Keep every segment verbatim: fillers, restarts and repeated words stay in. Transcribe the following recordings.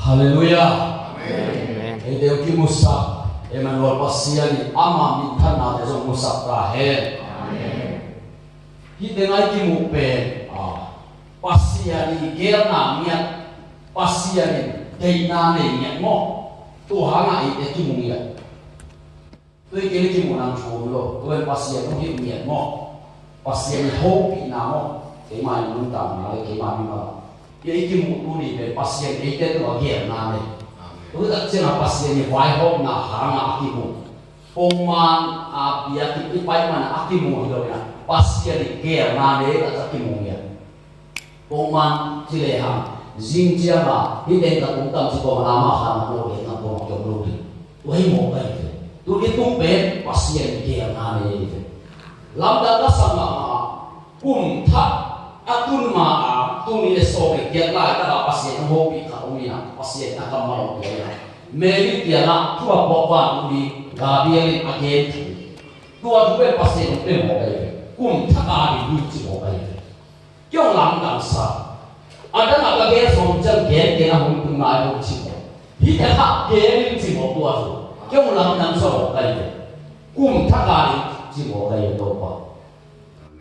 Halleluiah. Amen. Eite hong kimusak Emmanuel Pasian in ama minthanna te zong musak ta hen. Hih teng a i kimuh pen, ah, Pasian in geelna ngiat, Pasian in deihna nei ngiat maw? Tua hangah eite kimu ngiat. Tua i kei le kimuh nang thu om lo. Tua pen Pasian hong hilh ngiat maw? Pasian i hopihna maw? Keima i nuntakna le keima mimal a i kimuh tuni pen Pasian eite tungah geelna nei. Tua tak ciangah Pasian i vaihawmna hangah a kimuh. Pongman a biakinn i pai man a kimuh hi lo in ah, Pasian i geelna nei tak ciang kimuh ngiat. Pongman ci lehang, zing ciangah hih teng ka tung tam ci kawm a, amah kha nak lo, eh, nak kawm a kiom lo ding. Tua hi mawk ahi ve. Tu i tung pen Pasian i geelna nei ahi ve. Lamdang ka sak mahmah a, kum thak a tun ma a, tuni le sawm le giat laitak a Pasian hong hopih khat om in ah, Pasian a kammal hong pia in ah, Mary kiangah thu a puak vantung mi Gabriel in a gen thu. Tua thu pen Pasian hong pia mawk ahi ve. Kum thak a ding hi ci mawk ahi ve. Kei hong lamdang sa. A dang a ka gen sawm ciang gen gen a hong tung lai hong ci maw? Hih thak a gen in ci maw tua thu? Kei hong lamdang sa maw ka hi ve. Kum thak a ding ci maw ka hi ve Topa.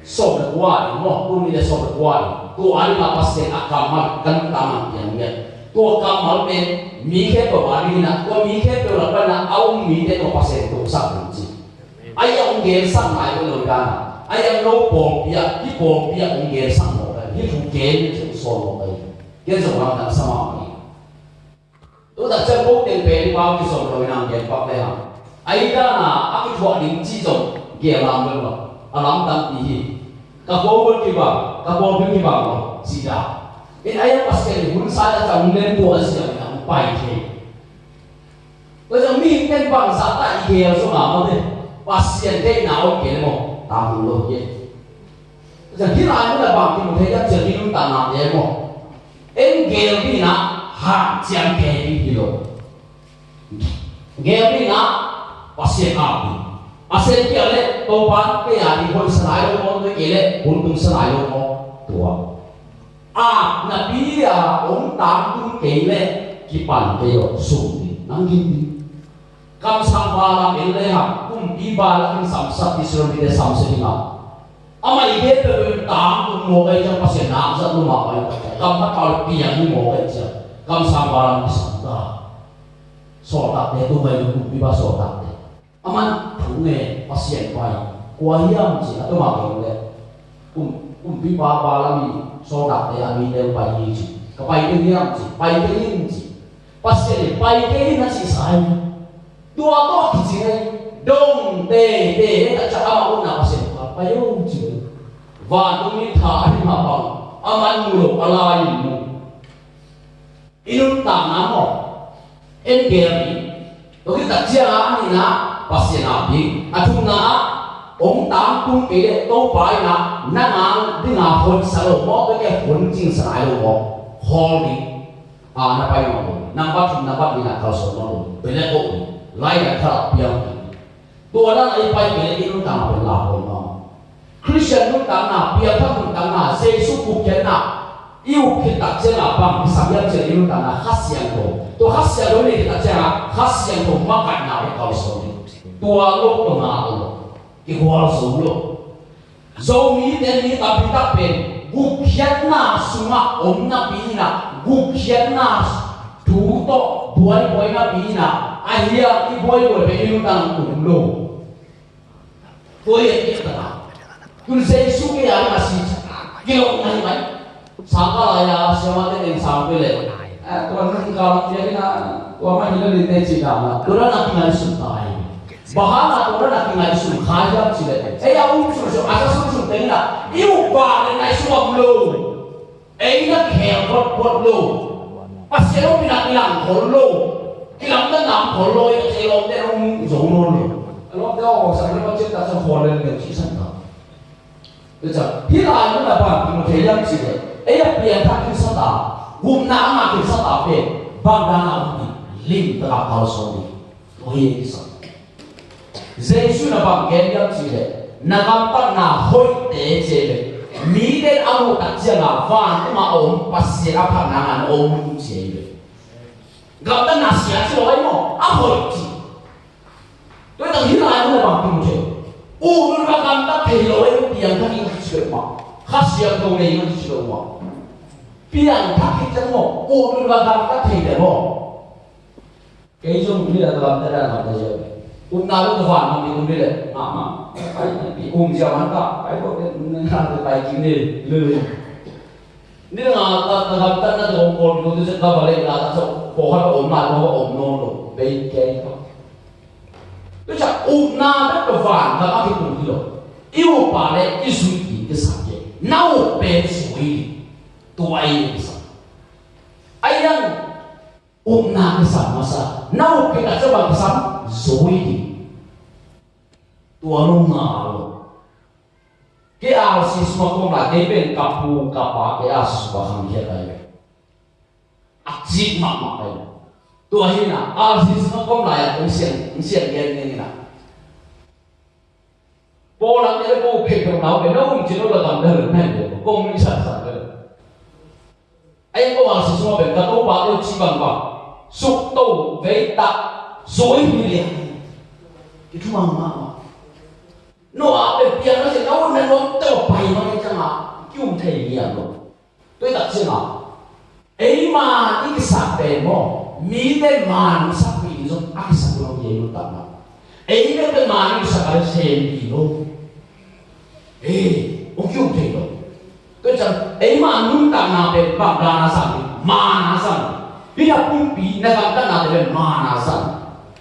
Sawm le kua ding maw? Kum nih le sawm le kua ding. Tua a ding a Pasian a kammal kan tang a piang ngiat. Tua kammal pen mi khempeuh a ding in a, tua mi khempeuh lak pan a a om mite tua Pasian tung sak ding ci. Ahi a hong gensak nai lo dan a, ahi a no pawlpi ah, hih pawlpi ah hong gensak mawk ahi, hih thu gen in hong sawl mawk ahi. Ken zong lamdang sa mahmah hi. Tutak ciang ko teng pen i pau kizom lo in hong gen pak le hang. Ahi dan a a kithuah ding ci zong gel lam lo lo. A lamdang pi hi. Ka pawlpi kibang, ka pawlpi kibang lo, ci dan. In ahi a Pasian in hun sa tak ciang hong lem tua a siam in hong pai thei. Tua ciang mihing ten bangzah ta i gel zong a mawte, Pasian deihna om kei le maw, tam lo hi. Tua ciang hih lai mun a bang kimu thei hiam cih leh i nuntaknate maw, en gel ding in ah hanciam kei ding hi lo. Gel ding in ah Pasian ap ding. A sen kei leh Topa kei a ding hoih sa nai lo maw, tua kei leh hun tung sa nai lo maw, tua. Ap napi a om tangtung kei leh kipan kei aw, sum ding, nang gim ding. Kamsang Balaam en le hang, kumpi Balak in samsak Israel mite samsia ding a, amah i gen peuhpeuh in tangtung mawk ahi ciang Pasian nak zat lo mah pai. Kam khat pau le piang hi mawk ahi ciang kamsang Balaam kisam ta. Sawltakte tung ahi lo, kumpipa sawltakte. Aman thu ngen, Pasian pai. Kua hiam ci a, tua mah kei leh kum, kumpipa Balaam i sawltakte a mite pai hi ci. Ka pai kei hiam ci, pai kei in ci. Pasian in pai kei in a cihsa hi. Tua tawh kicing ahi. Dong teitei tak ciang amah utna Pasian pai o ci. Vantung in tha a hi mah bang, aman mu lo, a lai in mu. I nuntakna maw, en gel ding. Tua khit tak ciangin a nihna Pasian ap ding. A thumna ah hong tangtung kei leh Topa in a nang a ding a hoih sa lo maw, tua kei hun cing sa nai lo maw, khawl ding. A na pai mawk lo. Nambat thum, nambat nihna kalsuan mawk lo. Pele ko lo. Lai na khat piang ding. Tua dan a i pai kei leh i nuntakna pen lauhuai mahmah. Khristian nuntakna, piangthak nuntakna, Jesu gupkhiatna i up khit tak ciangin bang kisam hiam cih leh i nuntakna Kha Siangtho. Tua Kha Siangtho i neih khit tak ciangin Kha Siangtho makaihna i kalsuan ding. Tua lo tua ngah lo. Kikhual zo lo. Zomite mi tampi tak pen gupkhiatna sungah om napi in a, gupkhiatna thu tawh buaibuai napi in a, ahi a i buaibuai pen i nuntakna tung lo. Tua hi a kiktak a, tun Jesu kei a ding a si, kilawhna hi mai. Sangkah lai-a siamahte teng sang peuh leh, eh, tua nung kal piak in a, tua mah hi lo ding teh ci dan a, tua dan a kingaihsun ta hi. Bang hang a tua dan a kingaihsun kha hiam cih leh, ei a um sunsun, a sa sunsun teng in a, i up vang leh ngaihsun om lo. Ei na kikhel photphot lo. Pasian hong pi in a kilang khol lo. Kilamdanna om khol lo, ei a lawmte hong zo nawn lo. A lawmte hong hawlsak leh Pasian tak ciang khawl lel lel ci san ta. Tua ciang hih lai mun a bang kimu thei hiam cih leh, ei a piangthak khinsa ta, gupna a ngah khinsa ta pen bang dan a om ding, limtak a kalsuan ding. Tua hi a kisa. Jesu in a bang gen hiam cih leh, na gamtatna hoihte ci hi ve. Mite in a muh tak ciangin vantung a om Pasian a phatna ngah na om ci hi ve. Gamtatna sia ci lo ai maw, a hoih ci. Tua hi tak hih lai mun a bang kimu thei? Ut nung va gamtat thei lo ai, piangthak ing ci lo mah. Kha Siangtho nei ing ci lo mah. Piangthak hi ciang maw, ut nung va gamtat thei le maw. Kei zong mi la gamtat a gamtat zia. Utna lo ka van ma mi kum ni le, ma ma. Ai, pi um zia man ka, ai ko te, na te pai kim ni, le. Ni nga ta, ta gamtatna te kong kol, ko te se ka va le, la ta so, ko ha om na, ko ha om no lo, bei kei ka. Tua ciang utna bek tua van gam ah kitung hi lo. I upa le i zui ding kisam hi. Na up pen zui ding. Tua i kisam. Ai ang utna kisam masa. Na up pen a ciang bang kisam zui ding. Tua lo nga lo. Kei R C C sung a ka om lai, kei pen ka pu ka pa kei R C C sung a khangkhia ka hi. A cik mahmah ka hi. Tua hi na, R C C sung a ka om lai a kong siang, kong siang gen ning na. Paul ang kei le ko phei ko nau kei na um ci lo la dam da lo na hi ko, kong mi sa sa lo. Ai ko R C C sung a pen ka Topa teu ci bangbang, suk to vei tak zui hi lian. Ki thu mang mahmah. Noah pen piang na sin, na un na nuam tawh pai mah hi ciang a, ki um thei ngiat lo. Tua hi tak ciang a, eima i kisap pen maw, mite man sapih ding zong a kisap lo hi ei nuntakna. Eima pen man i kisap a le sem ding lo. Eh, hong ki um thei lo. Tua ciang, eima nuntakna pen bang dan a sang ding, man a sang ding. Hih na pumpi, na gamtatnate pen man a sang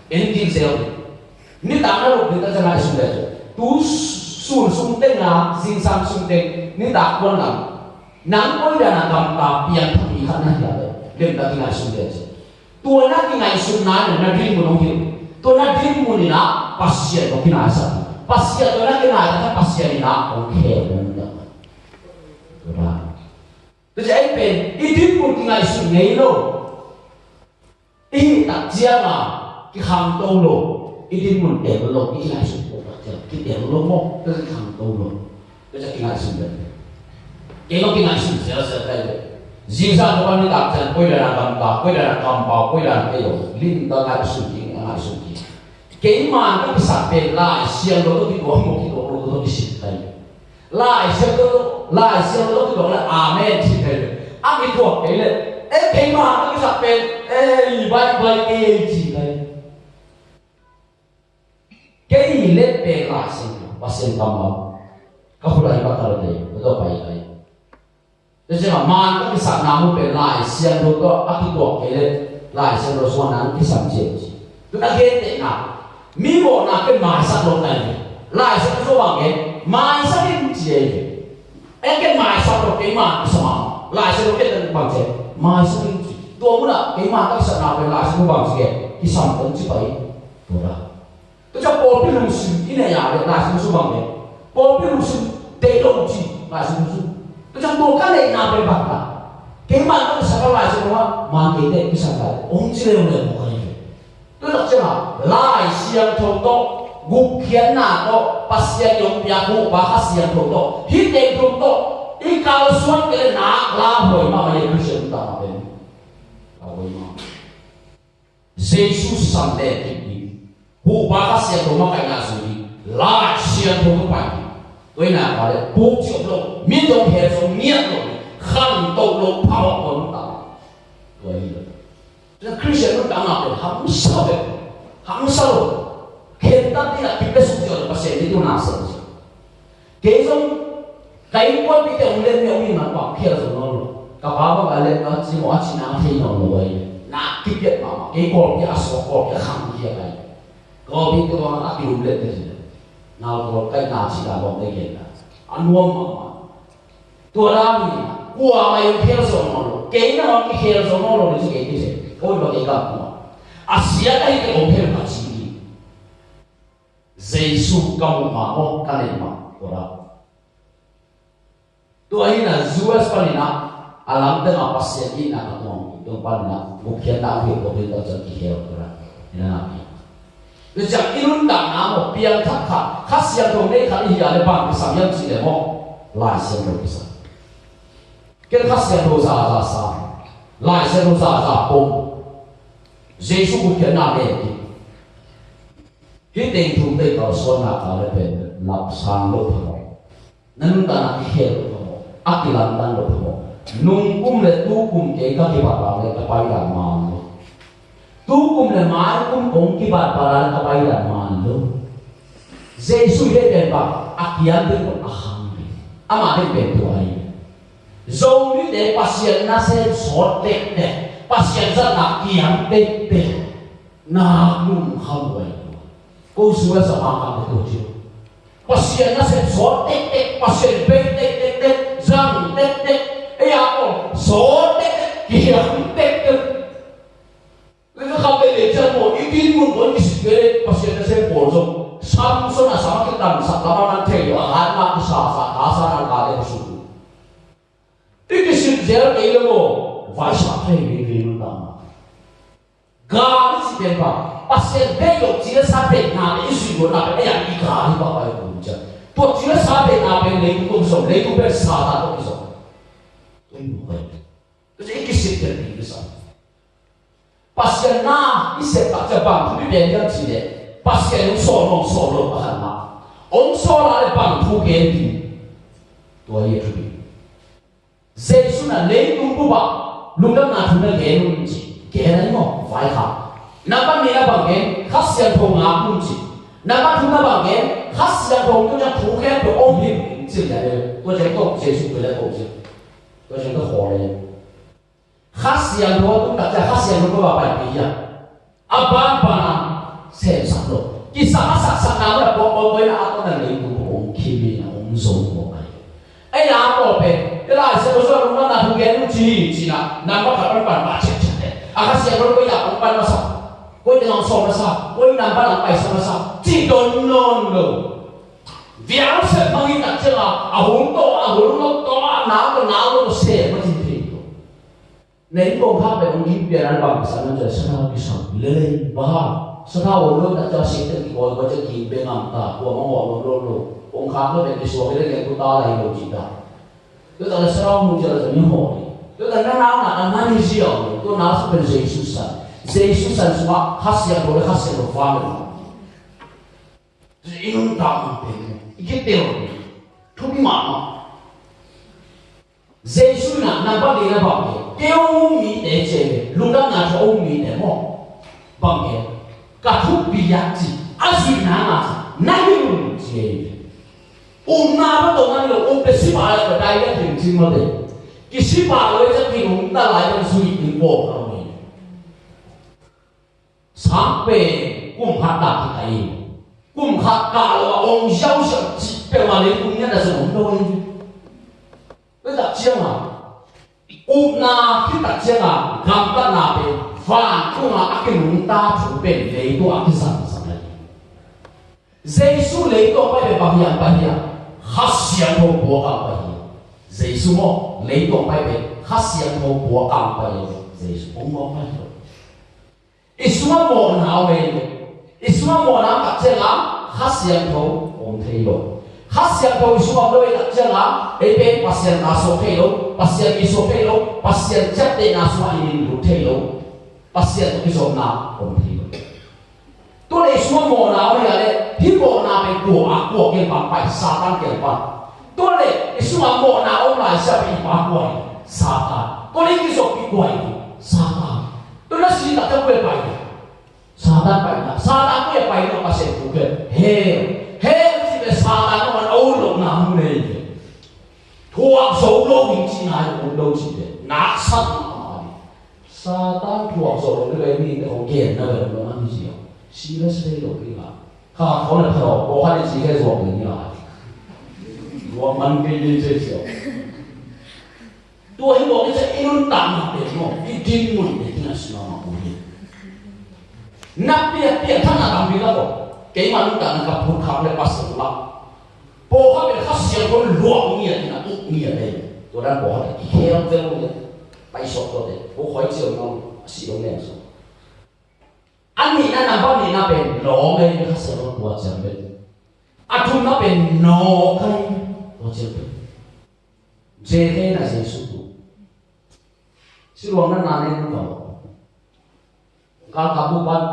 ding. En ding zel ding. Nitak na luk ding ta ciang ngaihsun le. Tu sun sung teng a, zingsang sung teng, nitak kuan lam. Nang koi dan a gamta piangthak mi khat na hi a le, lemtak i ngaihsun le. Tua na kingaihsutna in na dinmun hong hilh. Tua na dinmun in ah Pasian hong kinaisak. Pasian tua na kinaisak, Pasian in ah hong khel hong hilh. Tua na. Tua ciang ei pen, i dinmun kingaihsut ngei lo. I hih tak ciang a, kikhangto lo. I dinmun el lo, i kingaihsut tak ciang, ki el lo maw, tua ciang kikhangto lo. Tua ciang kingaihsun le. Kei lo kingaihsun sialsial kai le. Zingsang tua pan nitak ciang, koi dan a gamta, koi dan a kampau, koi dan a kei lo. Lim ka ngaihsun ding, a ngaihsun ding. Keima ka kisap pen Lai Siangtho tawh kituak maw, kituak lo tawh kisin kai le. Lai Siangtho, Lai Siangtho tawh kituak le, amen ci kai le. A kituak kei le. Eh, keima ka kisap pen, eh, bye bye, eh, ci kai. Kei le pen Lai Siangtho, Pasian kammal. Ka khut ah hi bak ka lo dei, ka tawh pai lai. Tua ciangin man ka kisapna mu pen Lai Siangtho tawh a kituak kei le, Lai Siangtho sungah nang kisam ci e ci. Tu na gentehna, mi mawhna ken maisak lo nai ve. Lai Siangtho sungah bang gen, maisak in ci e ve. En ken maisak lo, keima kisam a. Lai Siangtho ken bang ci e, maisak in ci. Tua munah keima ka kisapna pen Lai Siangtho bang ci e, kisam in ci pai. Tua la. Tua ciang pawlpi lungsim i neih a le Lai Siangtho sung bang le, pawlpi lungsim deih lo ci Lai Siangtho sung. Tua ciang tua ka neihna pen bang ta, keimah ka kisap a Lai Siangtho sung a man kei teh kisap lai hong ci leuleu mawk ahi ve. Tua tak ciang a Lai Siangtho tawh, gupkhiatna tawh, Pasian i hong piak Topa Kha Siangtho tawh, hih teng thum tawh i kalsuan kei le nak lauhuai mahmah hi. Khristian nuntakna pen lauhuai mahmah. Jesu sam le kip ding, Topa Kha Siangtho makaihna zui ding, Lai Siangtho tawh pai ding. Tua hi nak leh buk ci om lo, mi tawh hel zong ngiat lo, khantoh lo, phamawh lo, nuntak lo. Tua hi lo. Tua Khristian nuntakna pen hamsa bek, hamsa lo. Khentat ding a kip bek suk ci lo, Pasian ni tu na sa lo. Kei zong ka innkuanpihte hong let mi hong hi mah bang phial zo nawn lo. Ka pa bang a let mi a ci maw a ci na thei nawn lo ahi. Na kipiat mahmah. Kei Kawlpi a suak, Kawlpi a khangkhia ahi. Kawlpite bang a ki-um lette ci le, nau Kawl kai na ci la bawmte gen la a nuam mahmah. Tua dan hi. Kuamah in phial zo nawn lo. Kei na hong kikhel zo nawn lo ci kei kite. Kawlpi bang kei kam kuamah a siat ahi kei hong phial ka ci hi. Jesu ka muh mah maw, ka neih mah, tua la. Tua hi na U S panin a, a lam teng a Pasian itna ka tuang, tua panin a gupkhiatna a hih tua hi ta ciang kihel tua la. Hi na na pi. Tua ciang i nuntakna maw, piangthak khat, Kha Siangtho nei khat i hi a le bang kisam hiam cih leh maw, Lai Siangtho kisam. Ken Kha Siangtho za za sam, Lai Siangtho za za pom. Jesu gupkhiatna le hi. Hih teng thu tei kalsuanna ka le pen lapsang lo phamawh. Na nuntakna kikhel lo phamawh. A kilamdang lo phamawh. Nung kum le tu kum kei ka kibatbat le ka paidan man lo. Tu kum le mai kum kong kibatbat le ka paidan man lo. Jesu hih pen bang a kiam ding a khang ding. Amah hih pen tua hi. Zomite Pasian nasem sawt tektek, Pasian zatna kiam tektek, nak lum kham huai. Ko sung a sa mah kam te ko ci. Pasian nasem sawt tektek, Pasian bei tektek, zang tektek, ei a ko sawt tektek, kiam tektek. Leh ka khat leh leh ciang maw, i dinmun pawl i kisik leh Pasian nasem pawl zong Samson a sam a kitamsak lam a man thei lo a, a hat mah kisasa, a sa nan ka leh suk. I kisik zel kei leh maw, vaisak thei veve man ta mah. Gal i cih pen bang, Pasian deih lo ci leh sa deihna pen i zuih lo na pen, ei a i gal hi bang pai kum ciang. Tua ci leh sa deihna pen leitung tawh kizom, leitung pen Satan tawh kizom. Tua i mu pai. Tua ci i kisik zel kei leh sa. Pasian na i sep tak ciang bang thu i pen hiam cih leh, Pasian hong sawm hong sawm lo pakhat mah. Hong sawm a leh bang thu gen ding. Tua hi a thupi. Jesu na leitung bup ah lungdamna thu na gen un ci. Gen a hi maw, vaikhak. Nambat nihna bang gen, Kha Siangtho ngak un ci. Nambat thumna bang gen, Kha Siangtho tu ciang thu khempeuh om hi ci. Tua ciang tawh Jesu pen le ko ci. Tua ciang tawh khawl le. Kha Siangtho a tung tak ciang Kha Siangtho kua paipih hiam? A banban a semsak lo. Kisam a saksakna mun a pawlpawl koi na a kona leitung hong khim in a hong zo mawk ahi. Ei a pawl pen, ei Lai Siangtho sung a lungdamna thu gen un ci hi ci-in a, nambat khat pan pan mah ciatciat teh. A Kha Siangtho koi na hong pan masa, koi teng hong sawm masa, koi nambat hong paisak masa, ci don nawn lo. Vial sep mang hi tak ciang a, a hun tawh, a hun lo tawh, a nau tawh, nau lo tawh sem mah cin thei lo. Nei kong khak pen ong gim pian an bang kisan an cian sathau kisam lelei ba. Sathau ong lo tak ciang sik teng kikawi kua ciang kim pe ngam ta, kua mah ngawh lo lo lo. Kong khak lo pen kisuak hi leng tu ta lai lo ci ta. Tua tak leh sathau mu ciang la ciang mi haw hi. Tua tak na nau na na man hi ziau lo. Tua na sa pen Jesu san. Jesu san sungah Kha Siangtho le Kha Siangtho vang lo. I nuntakna pen i kitel thupi mahmah. Jesu in a nambat li na bang ke, kei hong um mite ci e, lungdamna thu a um mite maw. Bang ke, ka thupi a ci, a zuihna na ci, na hi un ci e. Upna pa tawh na hi lo, up le sipah le pa dai ka thim cing mate. Kisipah lo e ciang kinungta lai bang zuih ding bawl ka um e. Sang pen kum khat tak hi ta hi. Kum khat kah lo a ong ziauziau cih peuhmah leitung ngiat a zong om lo hi. Tua tak ciang a, upna khit tak ciang a, gamtatna pen vantung a a kinungta thu pen leitung a kizangzang ahi. Jesu leitung pai pen bang hiam pai hiam? Kha Siangtho puak a pai hiam? Jesu maw leitung pai pen Kha Siangtho puak a pai hiam? Jesu hong mawk pai hiam? I sungah mawhna om ei ve. I sungah mawhna om tak ciangin Kha Siangtho om thei lo. Kha Siangtho i sungah om lo ei tak ciangin ei pen Pasian na suak thei lo, Pasian mi suak thei lo, Pasian ciaptehna sungah i min lut thei lo, Pasian tawh kizopna om thei lo. Tua leh i sungah mawhna om ei a leh hih mawhna pen kua a, kua kiang pan pai, Satan kiang pan. Tua leh i sungah mawhna om lai siah pen i pa kua hi, Satan. Tua leh i kizop i kua hi, Satan. Tua na si tak ciang kua pai hi. Satan pai na. Satan kua pai na Pasian thu khen. Hell. Hell ci pen Satan na man a ut lohna mun ei ve. Thuak zo lo ding ci nai ut lo ci pen. Naksak mahmah ding. Satan thuak zo lo ding pen mite khong genna pen lo na hi ci a. Serious thei lo ding a. Kha khong le pha lo. Ko kha le ci khe zuak ding a. Zuak man kei ding ci ci a. Tua hi mawk i ciah i nuntakna pen maw, i dinmun pen i na sungah mah uh hi. Na piak piak thakna tampi ka ko. Keimah nuntakna ka phut khak le Pasian uh lak. Pawlkhat pen Kha Siangtho luak ngiat in a uk ngiat ei. Tua dan pawlkhat i khel vel ngiat. Pai suak tua te. Ko khoi ciang nong a si dong neng suak. A nihna nambat nihna pen lawng ei Kha Siangtho tua ciang pen. A thumna pen nawk ei tua ciang pen. Jesu na Jesu tu. Siluang na na ne nu ka lo. Kalkabuk pan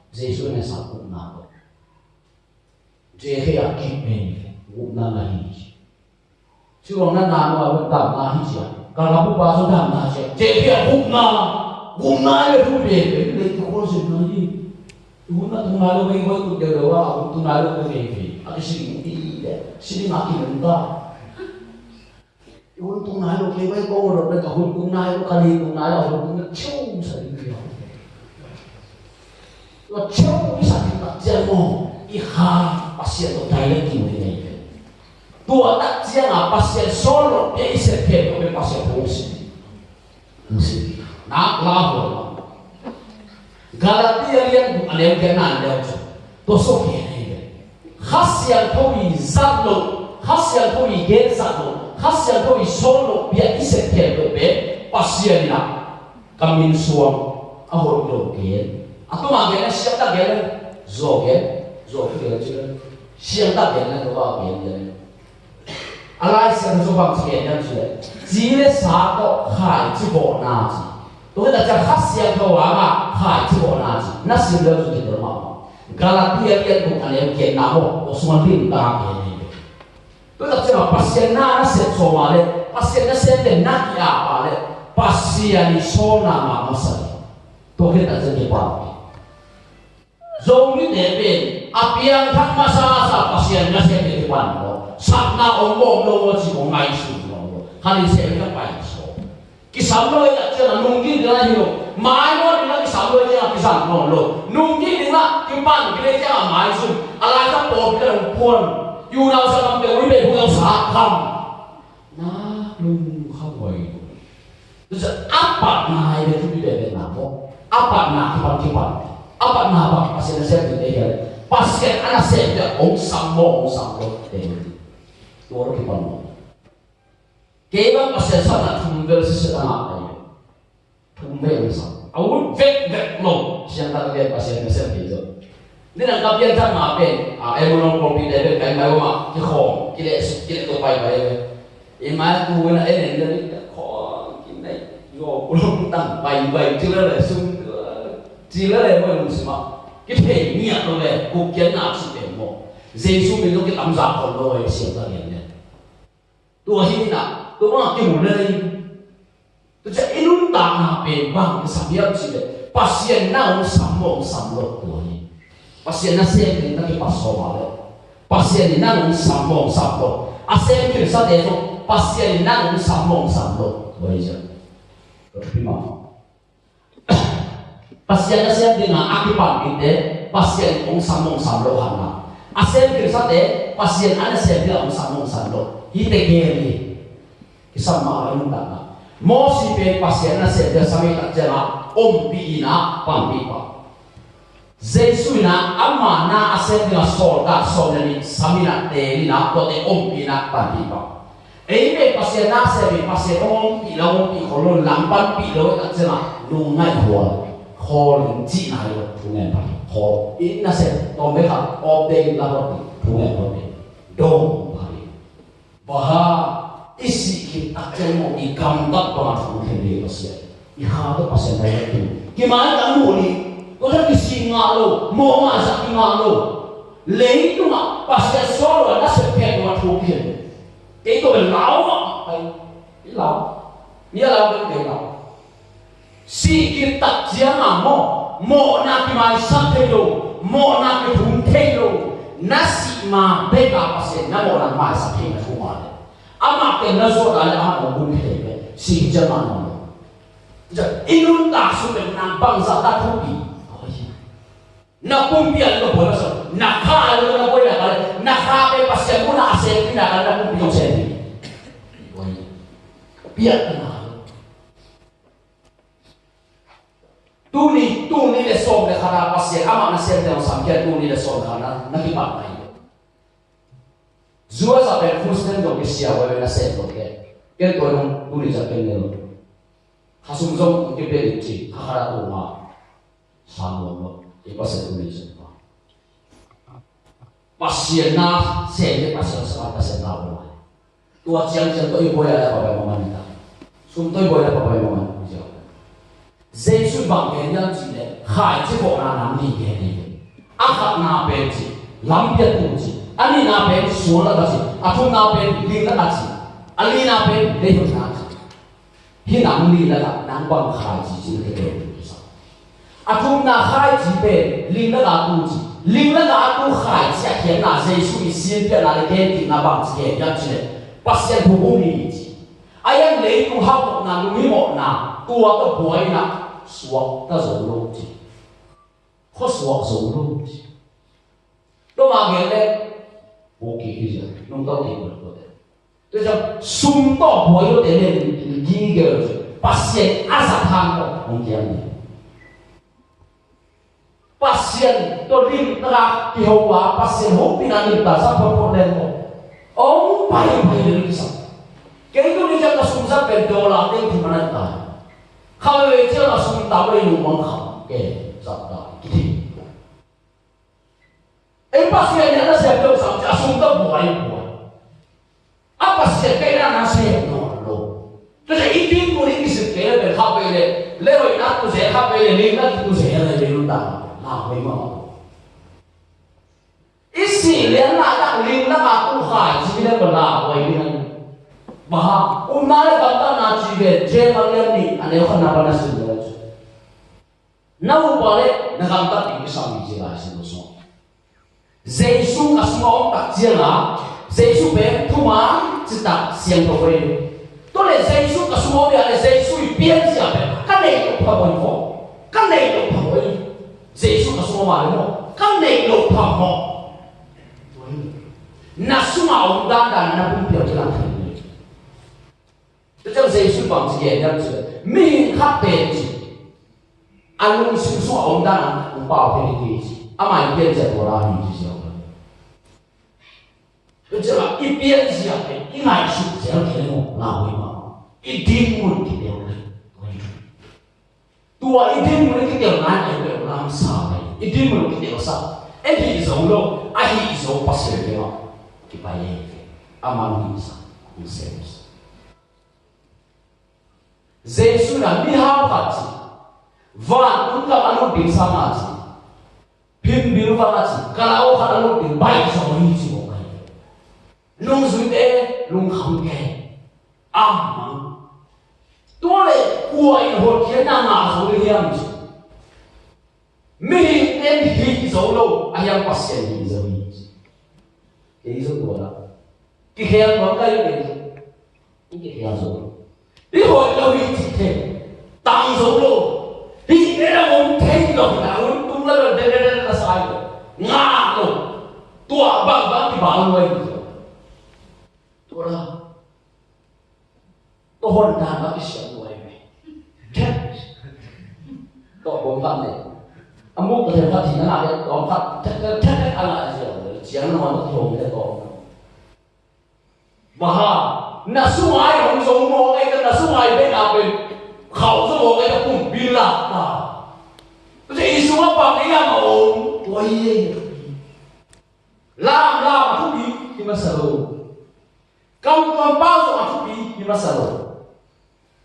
Jesu in a sak gupna ko. Jekhei a kip mei gupna na hi. Cuang na na no a damna hi cia. Kalkabuk pa so damna cia. Jekhei a gupna. Gupna le thu bebe le tu ko sin na hi. Gupna tu na lo mei ko tu de lo a gupna tu na lo mei mei. A ki sing i de. Sing a ki nda. Hun tung nai lo kei bai ko lo pe ka hun tung nai lo ka li tung nai lo hun tung nai chiu sa ding kei. Lo chiu i sa ding tak ciang mo i ha Pasian lo dai le kiu ding ei. Tua tak ciang a Pasian solo pe i se pe lo pe Pasian ho si. Nak la ho. Galatia lian buk a lian ke nan lian chu. Tua so ke nei le. Kha Siangtho i zat lo, Kha Siangtho i gen zat lo, Kha Siangtho i sawl lo bia i sep khel lo pen Pasian in a ka min suang a hoih lo gen. A tuma gen a siangtak gen a zaw gen, zaw gen a cih siangtak gen a tua gen gen. A Lai Siangtho bang ci gen hiam cih leh ci le sa tawh khaici vawhna ci. Tua hi ta ciang Kha Siangtho a ngah khaici vawhna ci. Na sim leu cu kidel mahmah. Galatia lian buk a neu kiatna maw, tua sungah limtak a gen hi. Tua tak ciangah Pasian na na sep sawm a le Pasian na sep le na ki-ap a le Pasian i sawlna ngah masa hi. Tua hi ta ciang kipan hi. Zomite pen a piangthak masasa Pasian nasem te kipan lo. Sakna om bawm lo maw ci maw, ngaihsun lo maw. Khanin sem ka pai so. Kisam lo i tak ciangah nungkik ding a hi lo. Mai maw ding a kisam lo i ciangah kisam nawn lo. Nungkik ding a kipan kile ciangah maizum. A lai ka pawlpi ka dong puan. Unau sa kam te ui pe hu sa kam. Na lungkham huai lo. Tua ciang a patna hi ve thupi veve na maw. A patna kipan kipan. A patna bang Pasian nasem ding te hial. Pasian a nasem ding hong sam maw hong sam lo te hi. Tua lo kipan maw. Kei bang Pasian sapna thum vel sese a ngah ahi. Thum vel hong sam. A ut vekvek lo. Siangtho vel Pasian nasem ding zo. Ni nang ka pianthak ma pen a, Emmanuel pawlpi te pen kai mai ma kikhawm kileh suk kileh to pai pai ve. I mai tu na en en le ni ka khawm kinai yo kulong tang pai pai ci le le sum ci le le mo lung sima. Kithei ngiat lo le kuk kian na ci pen mo. Jesu min lo kitam za khol lo e siang ta ngiat le. Tua hi na tua ma kimu le. Tua ciang i nuntakna pen bang kisam hiam cih leh Pasian na hong sam maw hong sam lo tua hi. Pasian nasem ding na kipat sawm a le Pasian in nang hong sam maw hong sam lo. A sem khinsate zong Pasian in nang hong sam maw hong sam lo tua hi ciang. Tua thupi mah. Pasian nasem dingah a kipan dingte Pasian in hong sam maw hong sam lo khatna. A sem khinsate Pasian a nasem dingah hong sam maw hong sam lo. Hihte gel hi. Kisam mah a nuntakna. Mosi pen Pasian nasem ding a sam i tak ciangah ompih in a panpih pah. Jesu in a ama na a sem ding a sawltak sawm le nih sam in a teel in a tuate ompih in a panpih pah. Ei pen Pasian na sem in Pasian hong ompih lo ompih khol lo lam panpih lo i tak ciangah lungngaih hual khawl in cihna hi lo thu ngen pah khawl in nasem tawm bek khat awpte in la hual thu ngen pah dawng pah hi. Baha i sih khit tak ciang maw i gamtat bangah thu khen ve Pasian. I kha tawh Pasian dai tu. Kimai kan muh ni. Tua ciang kisih ngah lo. Mawh ngah zah kingah lo. Leitungah Pasian sual lo na sep khen tua thu khen. Kei tua lau mah. Ai, i lau. Ni a lau kei lau. Sih khit tak ciangah maw, mawhna kimaisak thei lo, mawhna kithum thei lo, na sih ma bek a Pasian na mawhna maisak thei na thu mah le. Amah ken na zuat a le amah na gum thei bek, sih ciangah maw. I nuntak sung pen nang bangzah na thupi. Na pumpi a le na buai masa, na kha a le na buai na kha le, na kha pen Pasian mun a sem pi na kha le na pumpi zong sem pi. Piak na. Tuni, tuni le sawm le khat a Pasian amah nasem ding a samkhia tuni le sawm le khat a na kipat mai. Zuaza pen Muslim dong kisia huai na sem dong ke. Ken tua dong tuni ciang ken ne lo. Khasum zong kipia ding ci, kha khat a tu ma. Sang lo lo. I Pasian tuni ciang ma. Pasian nasem le Pasian sa Pasian lau lo. Tua ciangciang tua i buai a le papai maman ta. Sum tua i buai a le papai maman ciang. Jesu bang gen hiam cih leh khaici khawhna nam nih gen hi. A khatna pen ci, lampi a tu ci. A nihna pen suang lak a ci. A thumna pen ling lak a ci. A lina pen leihoihna a ci. Hih nam nih lakah nang bang khaici ci na ka gen hi sa. A thumna khaici pen ling lak a tu ci. Ling lak a tu khaici a khiatna Jesu i sin piakna le gen kikna bang ci gen hiam cih leh Pasian thu um hi ci. A hiang leitung hauhna, lunghimawhna, tua tawh buaina suakta zo lo ci. Khuasuak zo lo ci. Tua mah gen leh buak kik hi zia, nungta kik lo tua te. Tua ciang sum tawh buai lo te nen gige lo ci. Pasian a zat hang tawh hong kiam ni. Pasian tawh limtak a kiho a, Pasian hopihna limtak sa photphot leng maw, hong pai pai lel kisa. Kei tu ni ciang ka sum zat pen dollar teng thum a na ta. Kha veve ciang a sum ta vei lungmang kha ke zat ta kithei. Ei Pasian in a na sem lo sam ci a sum ta buai buai. A Pasian ka ina na sem nawn lo. Tua ciang i dinmun i kisik kei le kha vei le, le hoihna tu zel kha vei le, lingna tu zel le, le lungdam na hoih mah. I sih lian na tak lingna ka tu khaici le ba la hoih ding a ni. Bang hang, upna le gamtatna ci ve, James a lian nih a neu khatna pan a sim le. Na upa le na gamtat ding kisam hi ci Lai Siangtho sungah. Jesu ka sungah om tak ciangin, Jesu pen thuman citak siangtho vei. Tua le Jesu ka sungah om a le Jesu i pianzia pen ka neih loh phamawh hi vawh. Ka neih loh phamawh hi. Jesu ka sungah om a le maw, ka neih loh phamawh. Na sungah om dandan na pumpi a kilang thei. Tua ciang Jesu bang ci gen hiam cih leh, mihing khat pen ci, a lungsim sungah om dan a hong pau thei ding hi ci. Amah i pianzia tua la hi ci ziau. Tua ciang a i pianzia pen i ngaihsut zel kei leh maw, lau hi mah. I dinmun kiteu leh. Tua i dinmun i kiteu nai leh lamsa leh. I dinmun i kiteu sa. En hih zo lo, a hih zo Pasian kiangah kipai ei. Amah hong hihsa, hong semsa. Jesu in a mihau khat ci, vantung gam a lut ding sang a ci, phimbil vang a ci, kalauk khat a lut ding baih zaw hi ci mawk ahi. Nungzuite lungkham kei. Amen. Tua le kua in hotkhiatna ngah zo ding hiam ci. Mihing in hih zo lo, a hiang Pasian hih zo hi. Kei zo tua la. Kikhel nuam kai lo kei. I kikhel zo lo. I hoih lo hi cih thei. Tang zo lo. Hih kei la om thei lo. Na hun tung la lo, de de de de la sai lo. Ngah lo. Tua bang bang kibang lo hi zo. Tua la. Tua hon dan bang kisiam tua hi ve. Tua bom bang le. A muk tua thei khat hi na na le tua khat. Thek thek thek a la zia. Ciang na man tua hon le tua. Maha, na sungai hong zo mawk ei ka, na sungai bek a pen khauh zo mawk ei ka, pumpi lak ta. Tua ciang i sungah bang ei a ma om, tua hi ei. Lam, lam a thupi hi masa lo. Kam tuam pau zong a thupi hi masa lo.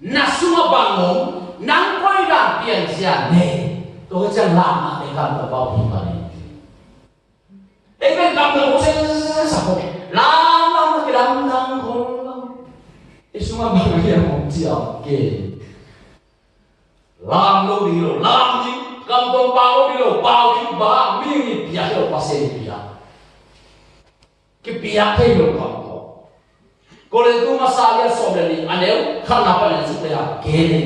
Na sungah bang om, nang koi dan pianzia nei. Tua ciang lam a te kam tuam pau hi masa lo. Ei pen kam dang ko se se se se sa ko. Lam lam na ki lam dang ko lam. I sungah bang hiam om ci a om kei. Lam lo ding lo, lam ding. Kam tuam pau lo ding lo, pau ding. Bang mihing i piak lo, Pasian i piak. Kipiak thei lo kam tuam. Korintu masa lian sawm le nih a neu khatna pan en suk le a, kei le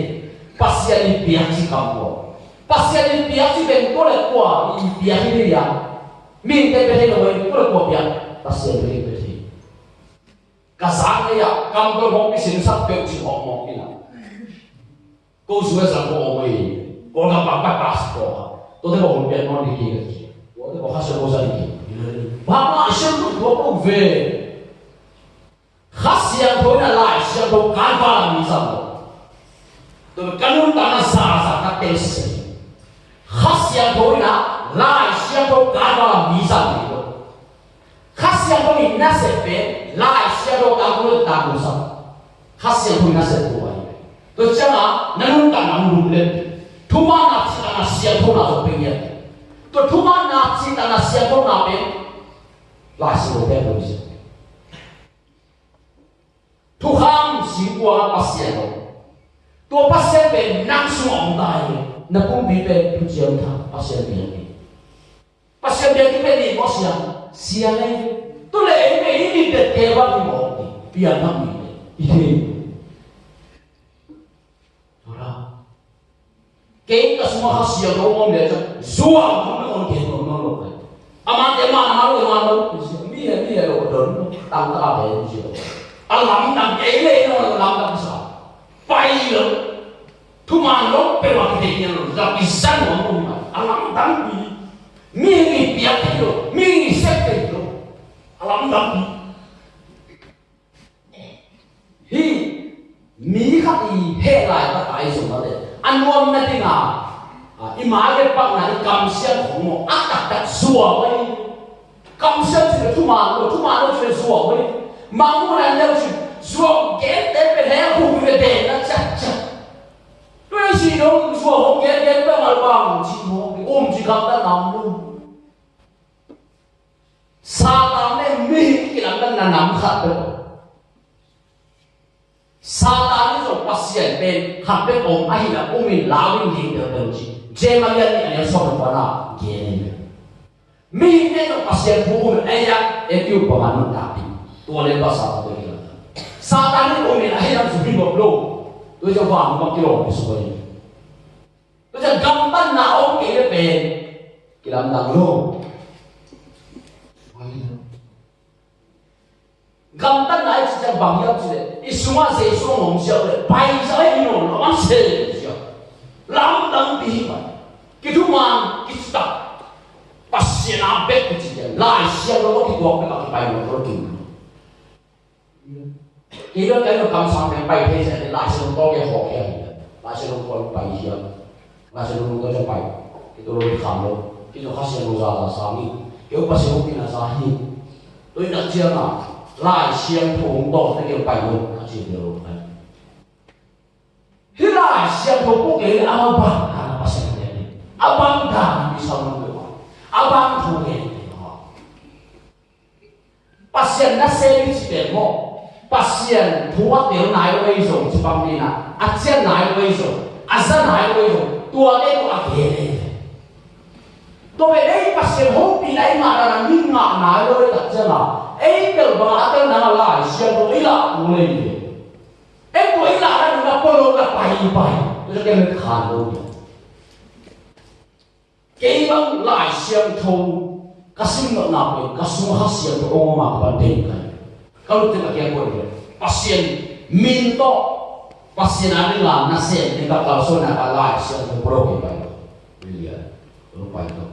Pasian i piak ci kam ko. Pasian i piak ci beng ko le kua i piak hi le a. Mihingte pia thei lo, ko le kua piak, Pasian pia thei. Ka zak le a kam ko hong kisinsak peuh ci hong mawk ina. Ko zu e zang ko om ei. Ko ka pa pa pas ko ha. To te ko hong pian mon di ki. Ko te ko ha se ko za di ki. Ba ma se tu ko ko ve. Kha Siangtho in a Lai Siangtho kan vala mi zang lo. To ka nuntakna za za ka tel se. Kha Siangtho in a Lai Siangtho kan vala mi zang lo. Kha Siangtho in nasep pen Lai Siangtho tangthu tangthu sa. Kha Siangtho in nasep ko ai. Tua ciang a na nuntakna hong lum lem. Thumanna cihtakna siangthona zong pia ngiat. Tua thumanna cihtakna siangthona pen Lai Siangtho pen lo hi. Thukham singkuang a Pasian lo. Tua Pasian pen nang sungah om ta hi. Na pumpi pen thuciam tha Pasian biakinn. Pasian biakinn pen ni maw sia? Sia lei. Tu le ei pen i ni det ke bang ni maw? Piang ham ni le. I thei. Tua la. Kei ka sungah Kha Siangtho om le ciang zuau hong na on kei hong na lo kei. Amante man a lo, man lo. Mi he, mi he lo don. Tang ta kei zuau. A lamdang kei le no lamdang sa. Pai lo. Thuman lo pe ma kei ne lo. Za ki san lo mo ma. A lamdang mi. Mi he mi piak kei lo. Mi he mi sep kei lo. A lamdang mi. Hih mi khat i heh laitak a i zong mah leh a nuamna ding a, a, i mai le pakna i kamsiam khong maw a taktak zuau ei. Kamsiam cih leh thuman lo, thuman lo cih leh zuau ei. Mangmuhna neu cih zuau gente pen he a khuk ve den a ciatciat. Tua i si dong zuau hong gente pen malbang cih maw um cih kamtan lam lo. Satan le mihing kilamdanna nam khat peuh om. Satan in zong Pasian pen khat peuh om ahih leh om in lau in ding deuhdeuh ci. Jeremiah nih a lian sawm le kuana gen in. Mihing pen zong Pasian thu um in ei a, ei kiu bang a nuntak ding. Tua le pa Satan pen kilamdan. Satan in om in ahih lam zong hi nop lo. Tua zong vang bang kilawm kisuk in. Tua ciang gamtatna om kei le pen kilamdang lo. Gamtatna i cih ciang bang hiam cih leh i sungah Jesu hong om ziau leh pai ziau, i nawn lo a se ziau. Lamdang pi hi pai. Kithuman, kicitak. Pasian a bek kici ciang Lai Siangtho kituak bek a kipai lo lo kin. Kei lo kei lo kamsang teng pai thei sia, Lai Siangtho tawh kei hawk hiam. Lai Siangtho tawh pai hiam. Lai Siangtho tawh pai. Kei tawh lo kei kham lo. Kei tawh Kha Siangtho za za sang hi. Kei uh Pasian hong pina za hi. Tua i nak ciang a Lai Siangtho hong tawh te kei pai lo. Kha Siangtho lo pai. Hih Lai Siangtho puk kei a bang a na Pasian kei ni. A bang dan mi sang lo. A bang thu kei ni. Pasian nasem i cih pen maw? Pasian thu a tel nai lo ei zong ci bang ni na, a cian nai lo ei zong, a za nai lo ei zong, tua ei ko a gen ei. Tua pen ei Pasian hopihna ei mah na na mi ngah nai lo ei tak ciang a, ei tel bang a tel na na Lai Siangtho ei lah kul ei. Ei tua ei lah na na polo na pai pai. Tua ciang ken khan lo ei. Kei bang Lai Siangtho ka sim nopna pen ka sungah Kha Siangtho hong om a ka pan ding ka hi. Ka lut teng a kiang koi ve. Pasian min tawh Pasian a ding a nasem ding ka kalsuanna ka Lai Siangtho puro kei pai lo. William, puro pai lo.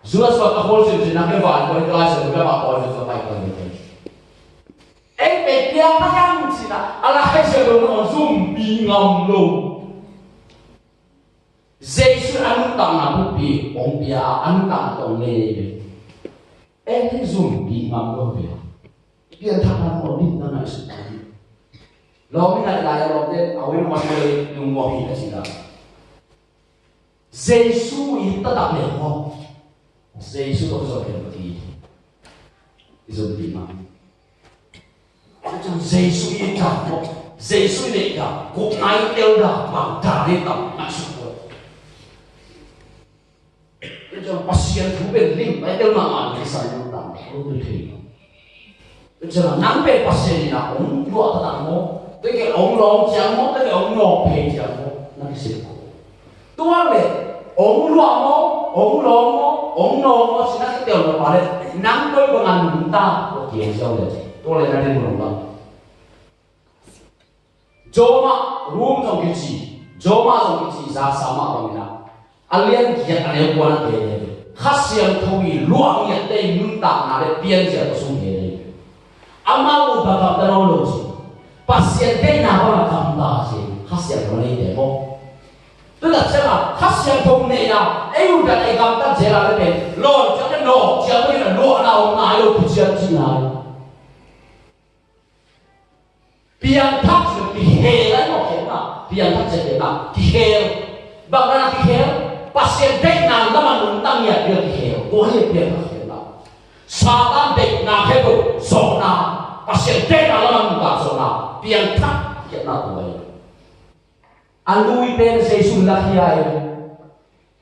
Zuazua ka khol cin cin na ke van koi ka Lai Siangtho ka ma koi zuazua pai koi ve. Ei pe piang ka yang cin a, a Lai Siangtho na hong zumpi ngam lo. Jesu a nuntakna bukpi hong pia a, a nuntakna tawh nei ve. Ei hi zumpi ngam lo ve. Pianthakna tawh nitna ngaihsut ta hi. Lawm i ngaih lai a lawmte a win wan le lungmuang hi a ci la. Jesu i taktak le hong. Jesu tawh kizawh kei lo ti. I zumpi ngam. Tua ciang Jesu i et dan maw, Jesu i neih dan, gupna i tel dan, bang dan i tam, ngaihsut kul. Tua ciang Pasian thu pen lim, i tel mahmah ding i sa i nuntak, kul tul thei lo. Tua ciang nang pen Pasian in a hong luah taktak maw, tua kei hong lawm ciang maw, tua kei hong nawk phei ciang maw, na kisik kul. Tua le, hong luah maw, hong lawm maw, hong nawk maw, cih na kitel lo pa le, nang koi bang a nuntak, tua kiang ziau le, tua le na ding lo bang. Joma, Rom zong kici, Joma zong kici, zaksa mah bang in a, a lian giat a neu kua na kei le, Kha Siangtho i luah ngiat te i nuntakna le pianzia ko sung kei le. Amau uh bang gamta nawn lo ci. Pasian deihna bang a gamta ci. Kha Siangtho neite maw. Tua ciang a Kha Siangtho neihna ei uh dan ei gamtat zel a le pen lawn ciang le nawk ciang le luahna om nai lo, thuciam cih nai. Piangthak ci kikhel a nawk khiatna. Piangthak ci kikhel. Bang dan a kikhel. Tua hi a piangthak khiatna. Satan deihna khempeuh zawhna, Pasian deihna lamah nuntak zawhna, piangthak khiatna tua hi. A lui pen Jesu lakhia hi.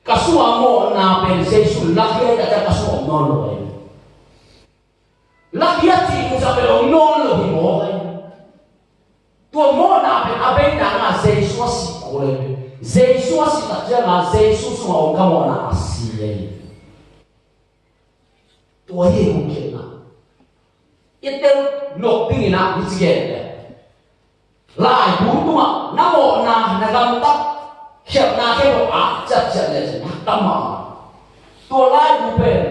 Ka sungah mawhna pen Jesu lakhia hi, ka sungah om nawn lo hi. Lakhia cih nungzak pen om nawn lo hi mawk hi. Tua mawhna pen a beina ah Jesu a sih kul hi. Jesu a sih tak ciangin Jesu sungah om ka mawhna a si hi. Tua hi a gupkhiatna. I tel nop dingin ah hi ci gen le. Laibu tungah na mawhna, na gamtat khiatna khempeuh a ciatciat le cin, a tam mahmah. Tua laibu pen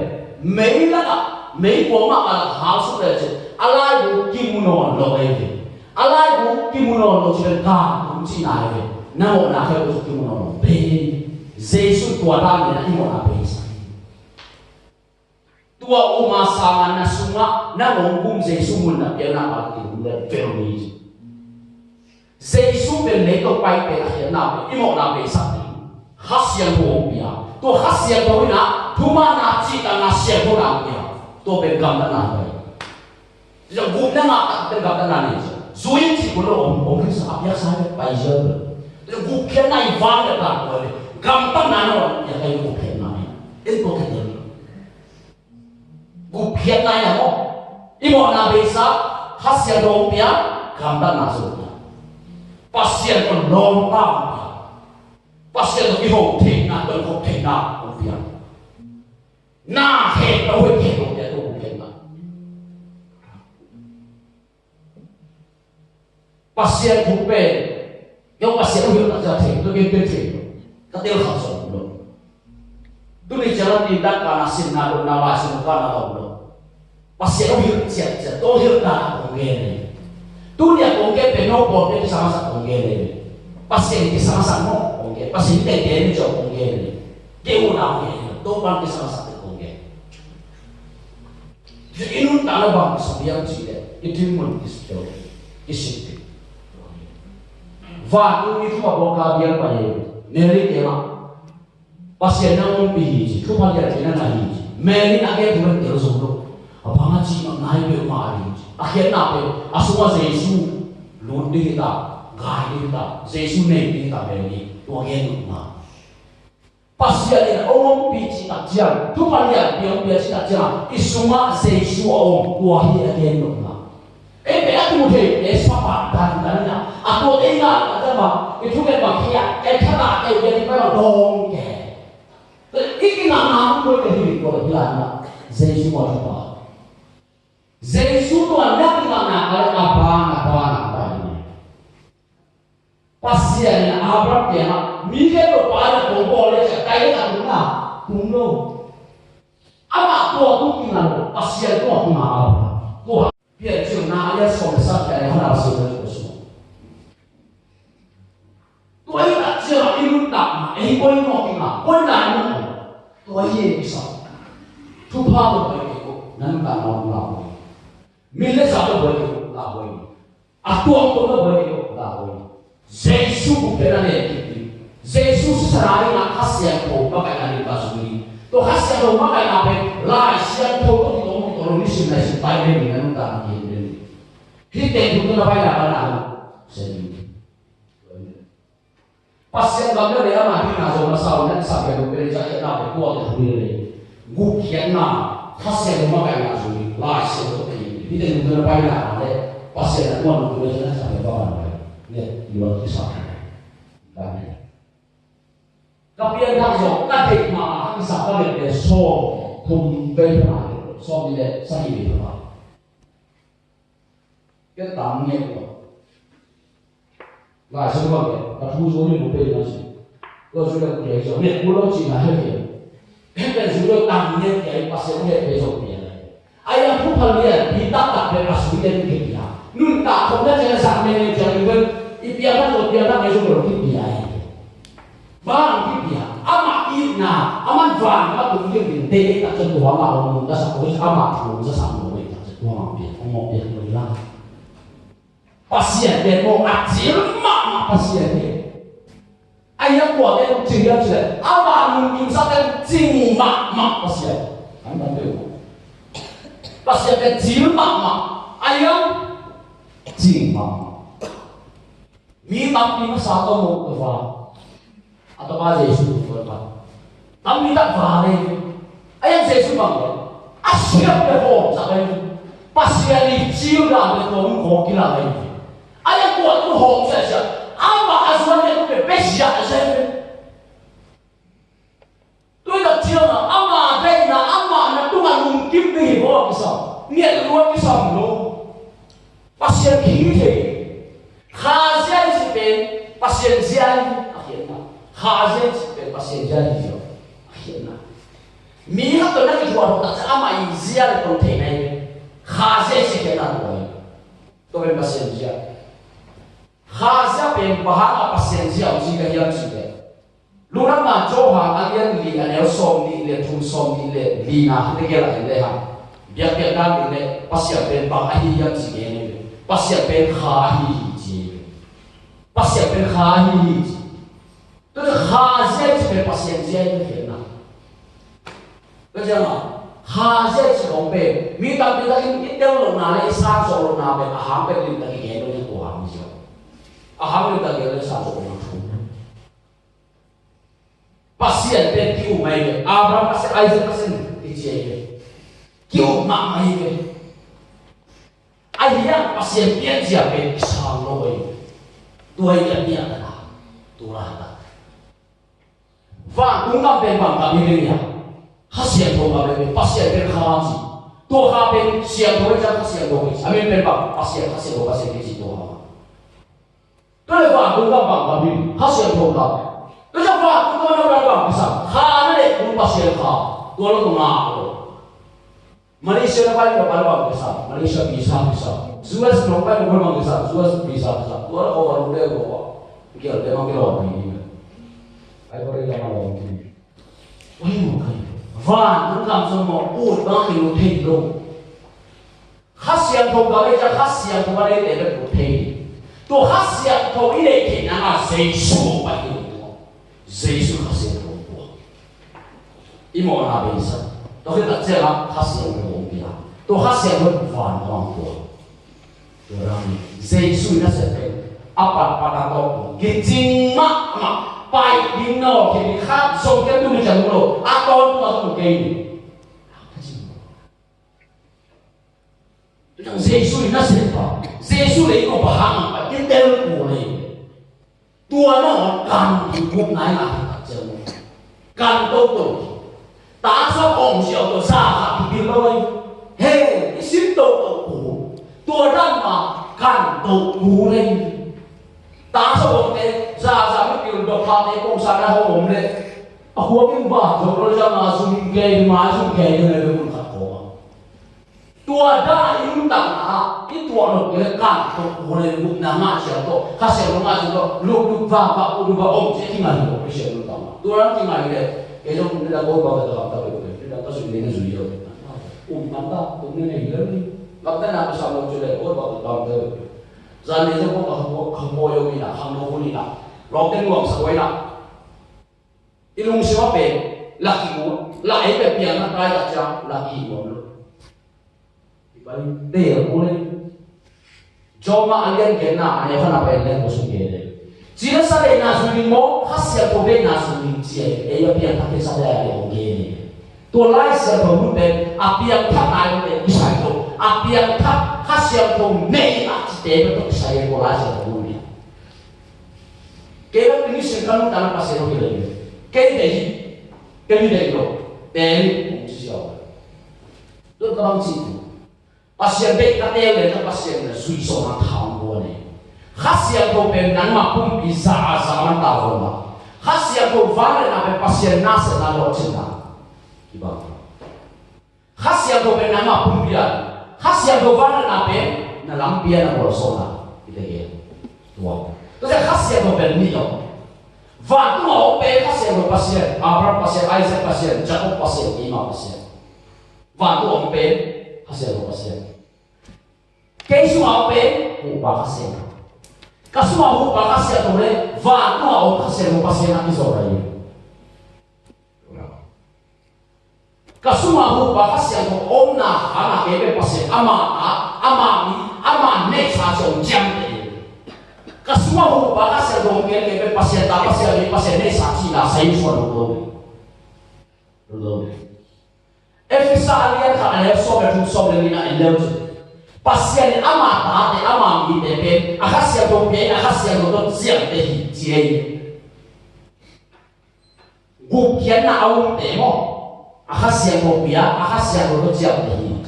mei lakah, mei kuamah a lak hal suk le cin, a laibu kimu nawn lo ei ve. A laibu kimu nawn lo cin pen kan tum cihna ei ve. Na mawhna khempeuh kimu nawn lo. Pen Jesu tua dan le na i mawhna pen sa. Tua uma sangin na sungah na ngong gum Jesu mun na piakna pal ti gum le vel ni. Jesu pen lei tawh paite a khiatna pen i mawhna pen sak ding. Kha Siangtho hong pia. Tua Kha Siangtho in ah thumanna, cihtakna, siangthona hong pia. Tua pen gamtatna hong pia. Tua gupna ngah tak pen gamtatna nei. Zui in cih kul lo om, om khin sa a piaksa pen pai ziau pen. Tua gupkhiatna i van le tang tua le gamtatna no a piak kai gupkhiatna nei. En tua ka tel. Gupkhiatna hi a maw. I mawhna beisa, Kha Siangtho hong pia, gamtatna zong pia. Pasian tawh lawmta hong pia. Pasian tawh kiho theihna, tawh kiho theihna hong pia. Na khempeuh hoih theih hong pia, tua gupkhiatna. Pasian thu pen, kei Pasian uh hilh tak ciang thei, tua kei pen thei, ka tel khat zong lo. Tuni ciang a tin dak kana sinna dotna Lai Siangtho kana om lo. Pasian uh hilh ciatciat, tua hilhna kong gen hi. Tuni a kong gen pen no pawl pen kisam a sak kong gen hi. Pasian kisam a sak maw kong gen, Pasian teitei ni ciang kong gen hi. Kei uh na kong gen hi, tua pan kisam a sak kong gen. I nuntakna bang kisam hiam cih leh i thinmun kisim ding, kisim ding. Vantung mi thupha bawlkha biang pai hi. Mary kiangah Pasian na ompih hi ci, thupha lian ci na ngah hi ci. Mary in a gen thu pen tel zo lo. A bang a cih mah ngai peuhmah a ding ci. A khiatna pen a sungah Jesu lut ding hi ta, gai ding hi ta, Jesu nei ding hi ta Mary. Tua gen lo mah. Pasian in a ompih cih tak ciang, thupha lianpi ompih cih tak ciang, i sungah Jesu a om, tua hi a gen nopna. Ei pen a tu thei, ei sapa dandan na, a tua ei ngah tak ciang bang, i thunget bang khia, ei thada, ei bia i pai bang dong ke. I kinga ngah hong koi ka hi tua hi la na, Jesu a thupha. Jesu tua na kinga ngah ka la a pa, a pa, a pa. Pasian in Abraham kiangah, mi khempeuh pa in a kong bawl le ciah, kai le a tung na, tung lo. Amah tua tung kinga lo, Pasian tua kinga Abraham. Tua Piancilna a lian sawm le sagih a lian khat a Pasian na tua sung. Tua hi tak ciangah i nuntakna, ei koi mawk kinga, koi lai mawk. Tua hi ei kisa. Thupha tua pai kei ko, na nuntakna tua pai. Min le sa tua pai kei ko, tua pai. A tuamtuam na buai kei uh, la buai. Jesu gupkhiatna nei kik ding. Jesu sisan a dingin Kha Siangtho makaihna ding ka zui. Tua Kha Siangtho makaihna pen Lai Siangtho tawh kitawng kitawng lo nisim naisim pai ding na nuntakna kik ding. Hih teng thu tawh na paina ka na lo. Sia ding. Pasian gam le ama hihna zong masa uh, na kisap pia lo pen, i khiatna pen tua pen thu hi le. Gupkhiatna, Kha Siangtho makaihna zong hi, Lai Siangtho pen hi. Hih teng nungzui na paina le, Pasian a tua nungzui na kisap pia tua pan pai. Ne, i luan kisap pia. Ka pianthak zong, ka theih ma, ka kisap ka let le, sawm, thum vei pha, sawm nih le, sagih vei pha. Kei tam ngiat lo. Lai Siangtho bang kei, ka thu zo ni lo pei na si. Lo zu le kei zo, ngiat kul lo cihna he kei. He kei zu lo tam ngiat kei, Pasian he kei zo pia. Ai ang thu pha lian, pi tak tak le a sui le kei pia. Nuntak khong na cih na sak ne ne ciang i pen, i pia na zo pia na kei zo lo kei pia. Bang kipia, amah itna, amah van, amah tung ding ding, dei tak ciang tua amah ong ong, ka sak oi, amah thu ong, ka sak oi, tak ciang tua amah pia, ong ong pia, ong ong. Pasian pia, ong a cil mahmah Pasian pia. Ai a kua te ong cil hiam cil, amah nung kim sak te ong cil mahmah Pasian. An ban deuh. Pasian pen cil mahmah. A hiang cing mahmah. Mi tampi masa tawh mawh tua va. A tapa Jesu tua va. Tampi tak va lei. A hiang Jesu bang lei. A siap le hawm sak lei. Pasian i cil dan le tua mun khawng kila lei. A hiang tua tu hawm sia sia. Amah a zuan le tu pe pe sia sia. Tuitak ciangah ama deihna amah na tungah lungkim ding hi maw a kisam. Ngiat luat kisam lo. Pasian khi thei. Kha zia i cih pen Pasian zia hi a khiatna. Kha zia i cih pen Pasian zia hi zia a khiatna. Mi khat tawh na kithuah ro tak ciang amah i zia le tong thei nai ve. Kha zia i cih khiatna tua hi. Tua pen Pasian zia. Kha zia pen bang hangah Pasian zia uh ci ka hiam cih le. Lungdamna Johan a lian li a neu sawm nih le thum sawm nih le lina hita gel a en le hang. Biakpiak dan ding le Pasian pen bang ahi hiam ci gen in. Pasian pen kha ahi hi ci. Pasian pen kha ahi hi ci. Tua kha zia ci pen Pasian zia hi khiatna. Tua ciangah kha zia ci kong pen mi tampi takin i tel lohna le i sang zawh lohna pen a hang pen limtak i gen lo in kua hang zia. A hang limtak gen le sang zawh lohna thu. Pasian pen ki-um mai ve. Abraham Pasian, Isaac Pasian i ci ai ve. Ki-um mahmah hi ve. A hiang Pasian pianzia pen kisang lo hi. Tua hi a pianzia. Tua hi a. Vantung gam pen bang gam hi ve nia. Kha Siangtho gam hi ve. Pasian pen kha ci. Tua kha pen siangtho hi ciang kha siangtho hi ci. A min pen bang Pasian, kha siangtho Pasian hi ci tua kha. Tua leh vantung gam bang gam hi, Kha Siangtho gam. Tua ciang vantung gam na bang gam kisam, kha na leh kul Pasian kha, tua lo tua ngah lo. Malaysia na pai na pai bang kisam, Malaysia visa kisam. U S na pai na pai bang kisam, U S visa kisam. Tua lo ko lo deuh ko. Kial deuh mang kial lo pi ni. Ai ko ri la ma lo pi ni. Ui mo kai. Vantung gam sung mo, ut bang ki lo thei lo. Kha Siangtho gam ei ciang Kha Siangtho a neite bek tua thei hi. Tua Kha Siangtho i neih theihna ah Jesu pai hi tua. Jesu Kha Siangtho tua. I mawhna beisa. Tua khit tak ciangah Kha Siangtho hong pia. Tua Kha Siangtho van hong tua. Tua ram Jesu i nasep pen a patpat a tawh kicing mahmah. Pai ding na awk hi khat zong kei tu mi ciang lo. A tawntung a zong kei ni. Jesu i nasep pa, Jesu le i ko pa hang pa i tel ko le. Tua na kan i gup nai la ka cel. Kan to to. Ta sa ong sia to sa ka ki bil lo le. He, i sim to to ko. Tua dan ma kan to ko le. Ta sa ong te sa sa mi bil do pa te kong sa na ho om le. A huakin ba to lo sa ma sum ke ma sum ke le le mun ka ko. Tua dan a i nuntakna ah i tuah nop le kan tawh, ule gupna ngah ciang tawh, Kha Siangtho ngah ciang tawh, luklut vava, ulu va om ci a kingai hi lo Khristian nuntakna. Tua dan kingai le, kei zong nidang ko bang ka gamta peuhpeuh, nidang ka zui le na zui lo. Um man ta, tum ne nei lo ni. Gamta na ka sam lo ci le, ko bang ka gamta peuhpeuh. Zan ne zong ko ka hamo, ka hamo yo mi na, khang no hu ni na. Lawmte nuam sa koi na. I lungsim a pen, lak hi nuam, lak ei pen piang na kai lak ciang, lak hi nuam lo. I pai, te a mu le. Joma a lian gen na, a ne hana pen lian ko sung gen le. Ci le sa le na sung ding mo, Kha Siangtho le na sung ding ci e, ei a piang thak le sa le a le ong gen le. Tua Lai Siangtho mun pen, a piang thak na i pen, i sai to. A piang thak, Kha Siangtho nei a ci te pen to sai e ko Lai Siangtho mun pen. Kei bek tuni sin ka nuntakna Pasian hong hilh hi. Kei deih hi. Kei deih hi lo. Deih hi. Hong ci siau. Tun ka bang ci tu. Pasian deih ka teel le na Pasian na zui sawm a tha hong guan hi. Kha Siangtho pen nangmah pumpi za a za man ta hong la. Kha Siangtho van le na pen Pasian na set na lo cin na. Kibang. Kha Siangtho pen nangmah pumpi a, Kha Siangtho vangliatna pen na lampi a na bawlsawhna. Kite gen. Tua. Tua ciang Kha Siangtho pen nih lo. Vantung a om pen Kha Siangtho Pasian, Abraham Pasian, Isaac Pasian, Jacob Pasian, keima Pasian. Vantung a om pen Kha Siangtho Pasian. Kei sung a om pen Huhpa Kha Siangtho. Ka sung a Huhpa Kha Siangtho le vantung a om Kha Siangtho Pasian a kizawh ahi. Ka sungah huhpa Kha Siangtho omna hangah kei pen Pasian ama ta, ama mi, ama neihsa ci hong ciamteh hi. Ka sungah huhpa Kha Siangtho om kei leh kei pen Pasian ta, Pasian mi, Pasian neihsa cihna sa in suan lo lo hi. Lo lo hi. Efesa a lian khat a neu sawm le thum, sawm le lina en leu cin, Pasian in ama tate, ama mite pen a Kha Siangtho pia in a Kha Siangtho tawh ciamteh hi ci hi. Gupkhiatna a umte maw, a Kha Siangtho pia, a Kha Siangtho tawh ciamteh hi.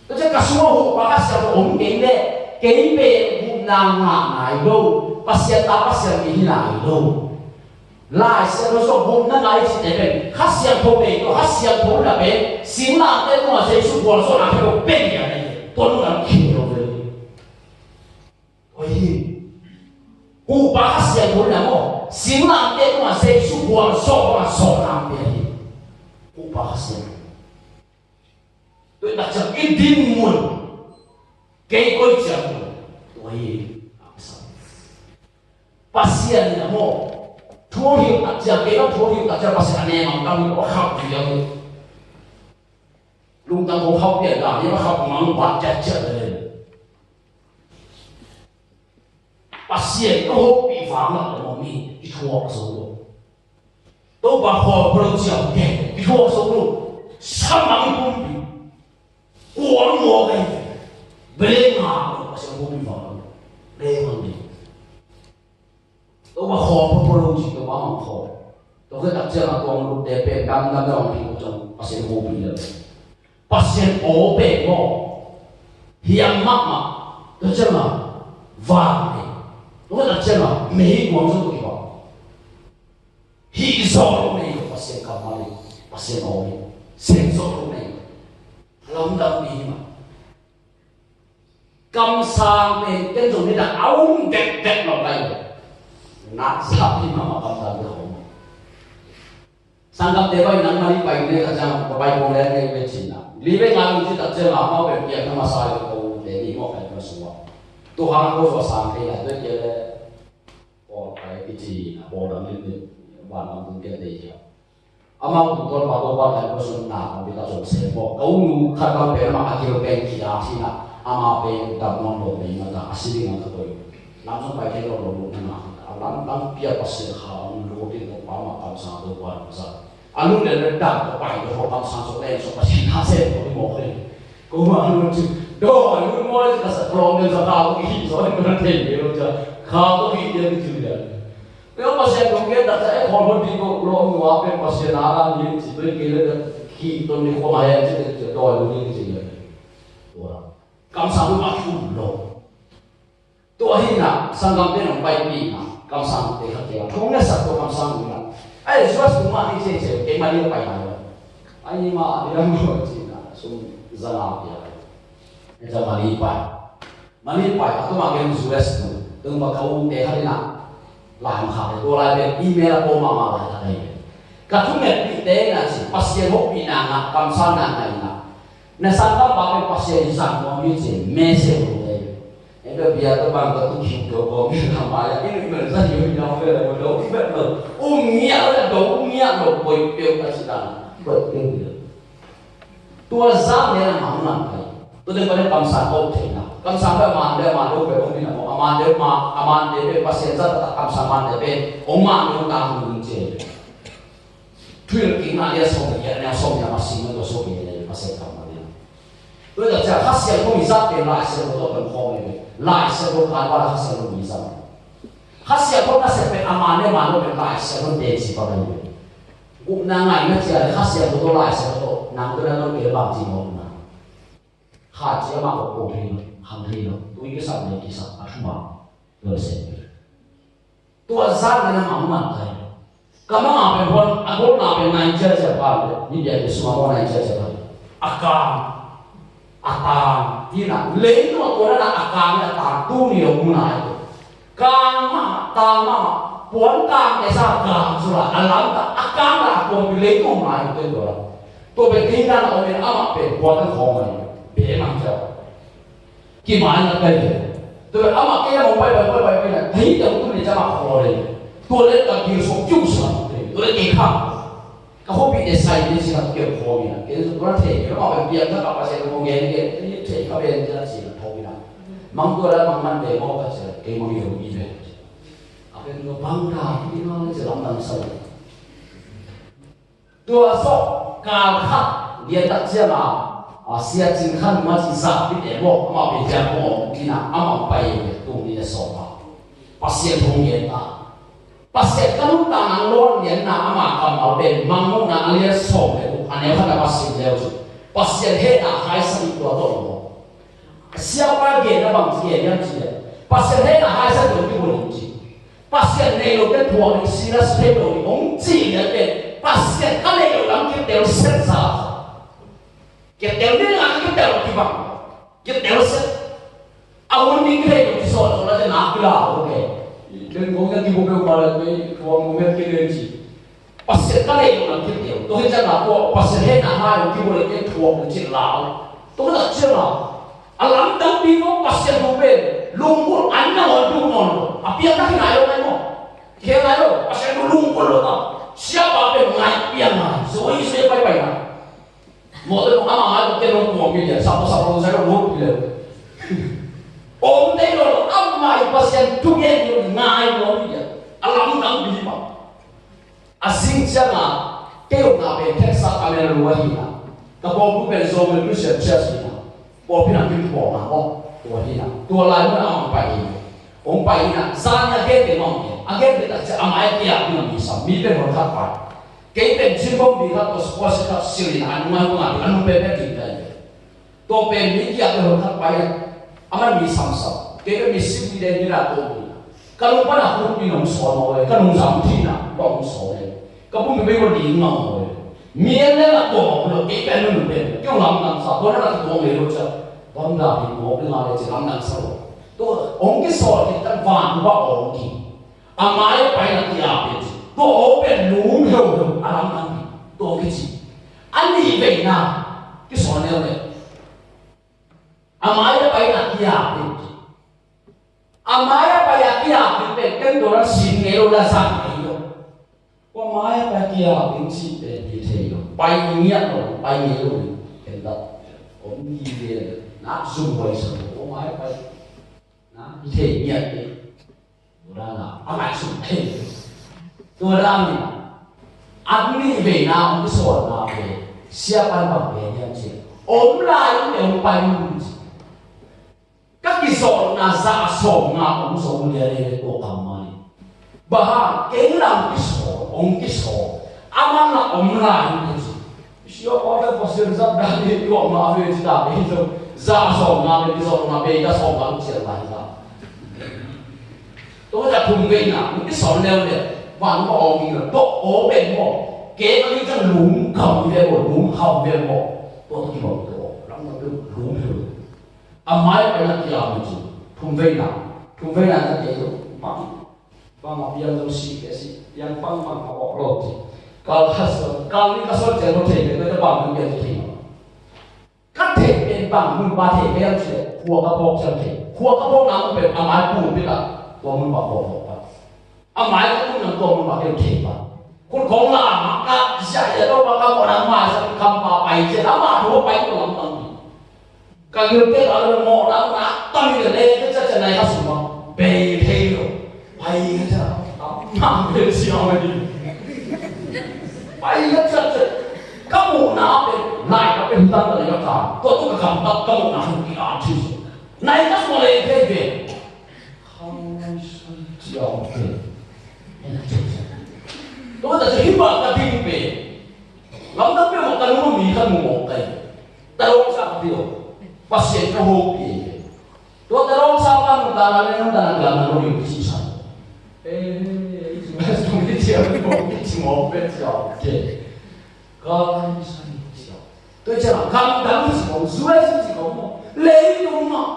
Tua ciang ka sungah huhpa Kha Siangtho om kei leh kei pen gupna ngah nai lo, Pasian ta, Pasian mi hi nai lo. Lai Siangtho sungah gupna ngah i cihte pen Kha Siangtho nei tawh, Kha Siangtho na pen singlamteh tungah Jesu gualzawhna khempeuh pia hi. Tua nunah khin lo ve. Oi hi. Huhpa Kha Siangtho na maw, singlamteh tungah Jesu gualzawhna, zawhna pia hi. Huhpa Kha Siangtho. Tua hi tak ciang i dinmun, kei koi ciang mun, tua hi a sa. Pasian in a maw, thu hilh tak ciang, kei bang thu hilh tak ciang Pasian a ne mang kam hi, a khauh hi a hi. Lungtang kong khauh pian ta hi, a khauh mang bat ciatciat le. Pasian ka hopih vang lak le maw mi i thuak zo lo. Topa khawl pha lo ciang ke i thuak zo lo. Samang i pumpi kuang maw kai ve. Bele nga lo Pasian hopih vang lo. Bele nga lo. Topa khawl pha lo ci Topa mang khawl. Tua khit tak ciang a tuang lute pen dam dam dam pi ko ciang Pasian hopih lo. Pasian aw pen maw hiam mahmah. Tua ciang a vang nei. Tua khit tak ciang a mei kuang zo tua kibang. Hih zawh lo nei lo Pasian kammal hi. Pasian aw hi. Sem zawh lo nei lo. Lamdang pi hi mah. Kamsang pen ken zong nidang a um dekdek lo lai lo. Nak zah pi mahmah kamsang pen a um. Sanggamte bai nang mani pai ne ka ciang ka bai kong le ne ve cin na. Li ve ngai ci tak ciang a mau pen piak na masa ko te ni mo kai ma suwa. Tu hang ko so sang te la tu ke le. Pawl kai kici na pawl dang lim lim. Van lam tung ke te ya. Amau tu ton pa to ban kai ko sun na ko bi ta zong se ko. Ka ung nu khat bang pen ma a kil pen ki a ci na. Ama pen dam non lo pen ma ta a si ding a ka koi. Lam zong pai thei lo lo na na. A lam dang pia Pasian kha ung lo ding to pa ma kamsang to pa ma sa. A lung le le dam to pai to kamsang so le so Pasian kha se ko mo khe. Ko ma lu ci do a lu mo le ka sa klong le sa ka ko hi so le ko na thei lo ja. Kha ko hi de ci ya. Ko Pasian ko ke ta sa e ko lo di ko lo mo a pe Pasian a la ni ci to ke le ki to ni ko ma ya ci de do a lu ni ci ya. Kamsang ma thu lo. Tua hi na, sanggamte nong paipih na, kamsangte khat kei a, thong na sak tua kamsang ui na. Ai, U S tung mah ni cece, kei mah ni pai na lo. Ai, ni mah ni lam lo ci na, sum zanga pia. Ni zanga ni pai. Mah ni pai, a tua mah kei U S tung. Tung mah ka um te khat na. Lai mah khat, tua lai pen email a pawh mah mah lai khat na. Ka thungetpihte na ci, Pasian hopihna ngah, kamsanna ngah na. Na sanggampa pen Pasian in zang nuam hi ci, message lo te. Ei bia tua bang ka tu khiu tua ko mi na ma ya, i nuih bel zang hi na bel lo, do i bel lo. Um ngiat lo, do um ngiat lo, poi peuh ka ci dan. Poi peuh hi lo. Tua zang ne na mang man kai. Tua ding pa ne kamsang ko thei na. Kamsang pa man de man lo pe ong mi na mo. A man de ma, a man de pe Pasian zat ta kamsang man de pe. Ong man lo ta hong ci. Thuhilhkikna a lian sawm le giat, a neu sawm le giat a sim na tua sawm le giat a lian Pasian kammal lian. Tua hi tak ciang Kha Siangtho i zat pen Lai Siangtho tawh peuh khawng hi ve. Lai Siangtho kan val a Kha Siangtho i zat. Kha Siangtho nasep pen a man le man lo pen Lai Siangtho teci bang hi ve. Gupna ngaihna ciang le Kha Siangtho tawh Lai Siangtho tawh nang tawh na tawh kei bang ci mawk na. Kha ci a mah ko ko thei lo, khang thei lo, tui kisam le kisam a thu mah. Tua se. Tua zat na mang man kai. Ka mang a pen huan, a gol na pen nine cia cia pa le, ni bia ke suma mo nine cia cia pa. A kang, a tang, hi na, lei no tua na a kang a tang, tu ni lo mu na ai. Kang ma, tang ma, puan kang ke sa kang su la, a lam ta, a kang la puan lei no ma ai tu tua. Tua pen kei na na o men a ma pen puan ka khong ai, be mang cia. Kimai na kai ve. Tua amah kei a mong pai pai pai pai pai na. Hei tang tu ni cama kho le. Tua le ka gil sok kiu sa te. Tua le kei kha. Ka khuapih te sai ni ci kha keu khawm ina. Kei zong tua thei kei mah pen piang kha ka Pasian kong gen kei ni thei kha pen ci na ci na thawm ina. Mang tua la mang man ve maw ka ci kei mang hi lo mi ve. A pen tua bang ta ni ma ci lamdang sa lo. Tua sawh kal khat lian tak ciang a, a sia cin khan ma ci zak bit e maw, amah pen ciang maw, kina amah pai e tung ni le sawh a. Pasian hong gen ta. Pasian ka nuntakna lawn lianna ama kammal pen Mangmuhna a lian sawm le guk a neu khat a va sim leu cin Pasian hehna haisak in tua tawh lo. Siapa genna bang ci gen hiam cih leh Pasian hehna haisak in kibulh in ci. Pasian nei lote thuak in, Silas thei lo in hong cih lian pen Pasian ka nei lo lam kitel set sa. Kitel ding a kitel kibang. Kitel set. A hun ding thei lo kisawhsawh na te nak kila lo ke. Den kong ka kibu peuh pale pei thuang mu met kei den ci. Pasian ka nei lo lam kitel. Tua hi ciang a tua Pasian hehna hai lo kibu le kei thuak lo ci la. Tua tak ciang a a lamdang pi lo Pasian lo pen lungkul an na ol duk nawn lo. A piang na hi nai lo nai maw. Kei nai lo Pasian lo lungkul lo ta. Siapa pen ngai piang nai. Zoi zoi pai pai nai. Mawtaw nung ama ngai tuk ken nung tuang mi dia, sap sap lo sai lo ngut pi le. Om tei lo ama i Pasian tu gen lo ngai lo mi dia. A lamdang bi ma. A sing ciang a kei om na pen Texas a mel lo hi na. Ka bawm bu pen Zomel Christian Church hi na. Pawlpi na kim pawlna aw tua hi na. Tua lai mun a hong pai hi. Hong pai hi na. Zan a gen te mawng hi. A gen te tak ciang a mai kia hi na mi sam. Mi pen hong khat pai. Kei pen cin bawm ding khat, tua sport khat silh in a nunga nunga ding a nung pen pen ding kai ve. Tua pen mi kiak ve hon khat pai a, a man mi samsam. Kei pen mi sim ding den ding a tua ding. Ka nung pan a hut mi nong sawn maw ve, ka nung zam ding a, ka nung sawn ve. Ka pum pen pen ko ding ngam maw ve. Mi en leng a tua maw lo, kei pen nung pen. Kei ong lamdang sa, tua na ki tua ve lo cia. Tua na ding maw, pen a le ci lamdang sa lo. Tua, ong ki sawn ki tan van ba ong ki. A mai a pai na ki-ap in ci. Tua aw pen lum heuheu a lamdang hi. Tua kici. A nih veina kisawn leuleu. A mai a pai na ki-ap in ci. A mai a pai a ki-ap in pen ken tua lam sin ngei lo la zang ngei lo. Tua mai a pai a ki-ap in ci pen hi thei lo. Pai ngiat lo, pai ngei lo. Ken dak. Om ki ve. Nak zum huai sa lo. Tua mai a pai. Na, hi thei ngiat lo. Tua dan a, a ngaihsut thei. Tua dan in, a nih veina hong kisawnna pen, siapa in bang gen hiam cih leh, om lai in te hong pai un ci. Ka kisawnna za sawmnga om sawm lian ei le tua kam mah ni. Bang hang, kei lam kisawn, hong kisawn. A man la om lai in te ci. Sia pa pen Pasian zat dan hi tuak mah ve ci ta ve hi zo. Za sawm nga ve, ki sawm nga ve, ka sawm nga cian lai za. Tua za thum ve na, ki sawm leu leu. Van ma om ing la, tua om ve mo. Ke ka li zang lum kam ve mo, lum kam ve mo. Tua ki mo tua, lam na lum lum. A mai pen a ki a mi ci. Thum ve na, thum ve na ka ke zo. Bang Bang a piang lo si ke si, piang bang bang a awk lo ci. Kal khat suan, kal nih ka suan ciang lo thei pen, ka bang mun piang thei. Ka thei pen bang mun pa thei pen ci, khua ka phawk ciang thei. Khua ka phawk na mun pen a mai pulpit ah, tua mun pa phawk phawk pa. A mai ka mun nang tua mun pa thei pa. Kun khong la ma ka sia ya lo pa ka mo nang mai sa kam pa pai ci, a ma thua pai ko lam bang. Ka ngil te ka lo mo na na ta mi le le ka cha cha nai ka sum ba. Bei thei lo. Pai ka cha. Tam tam be si a ma di. Pai ka cha cha. Ka mu na be. Nai ka be tam ta le ka ka. Tua tu ka kam ta ka mu na ki a chi. Nai ka sum le thei be. Kam nai sai chi a be. Tua ta chi hi ba ka ding be. Lamdang peuhmah ka lung a mi khat mu mawk ka hi. Tarawngsa ka ti lo. Pasian ka hopih hi. Tua tarawngsa pa nuntakna le nuntakna gamdang lo ding kici sa. Eh, i ci mawk, i ci mawk, i ci mawk, i ci mawk, i ci mawk, i ci mawk, i ci mawk. Ka, ka, i ci mawk. Tua i ci mawk, gamdang i ci mawk, zuai i ci mawk. Leitung mah.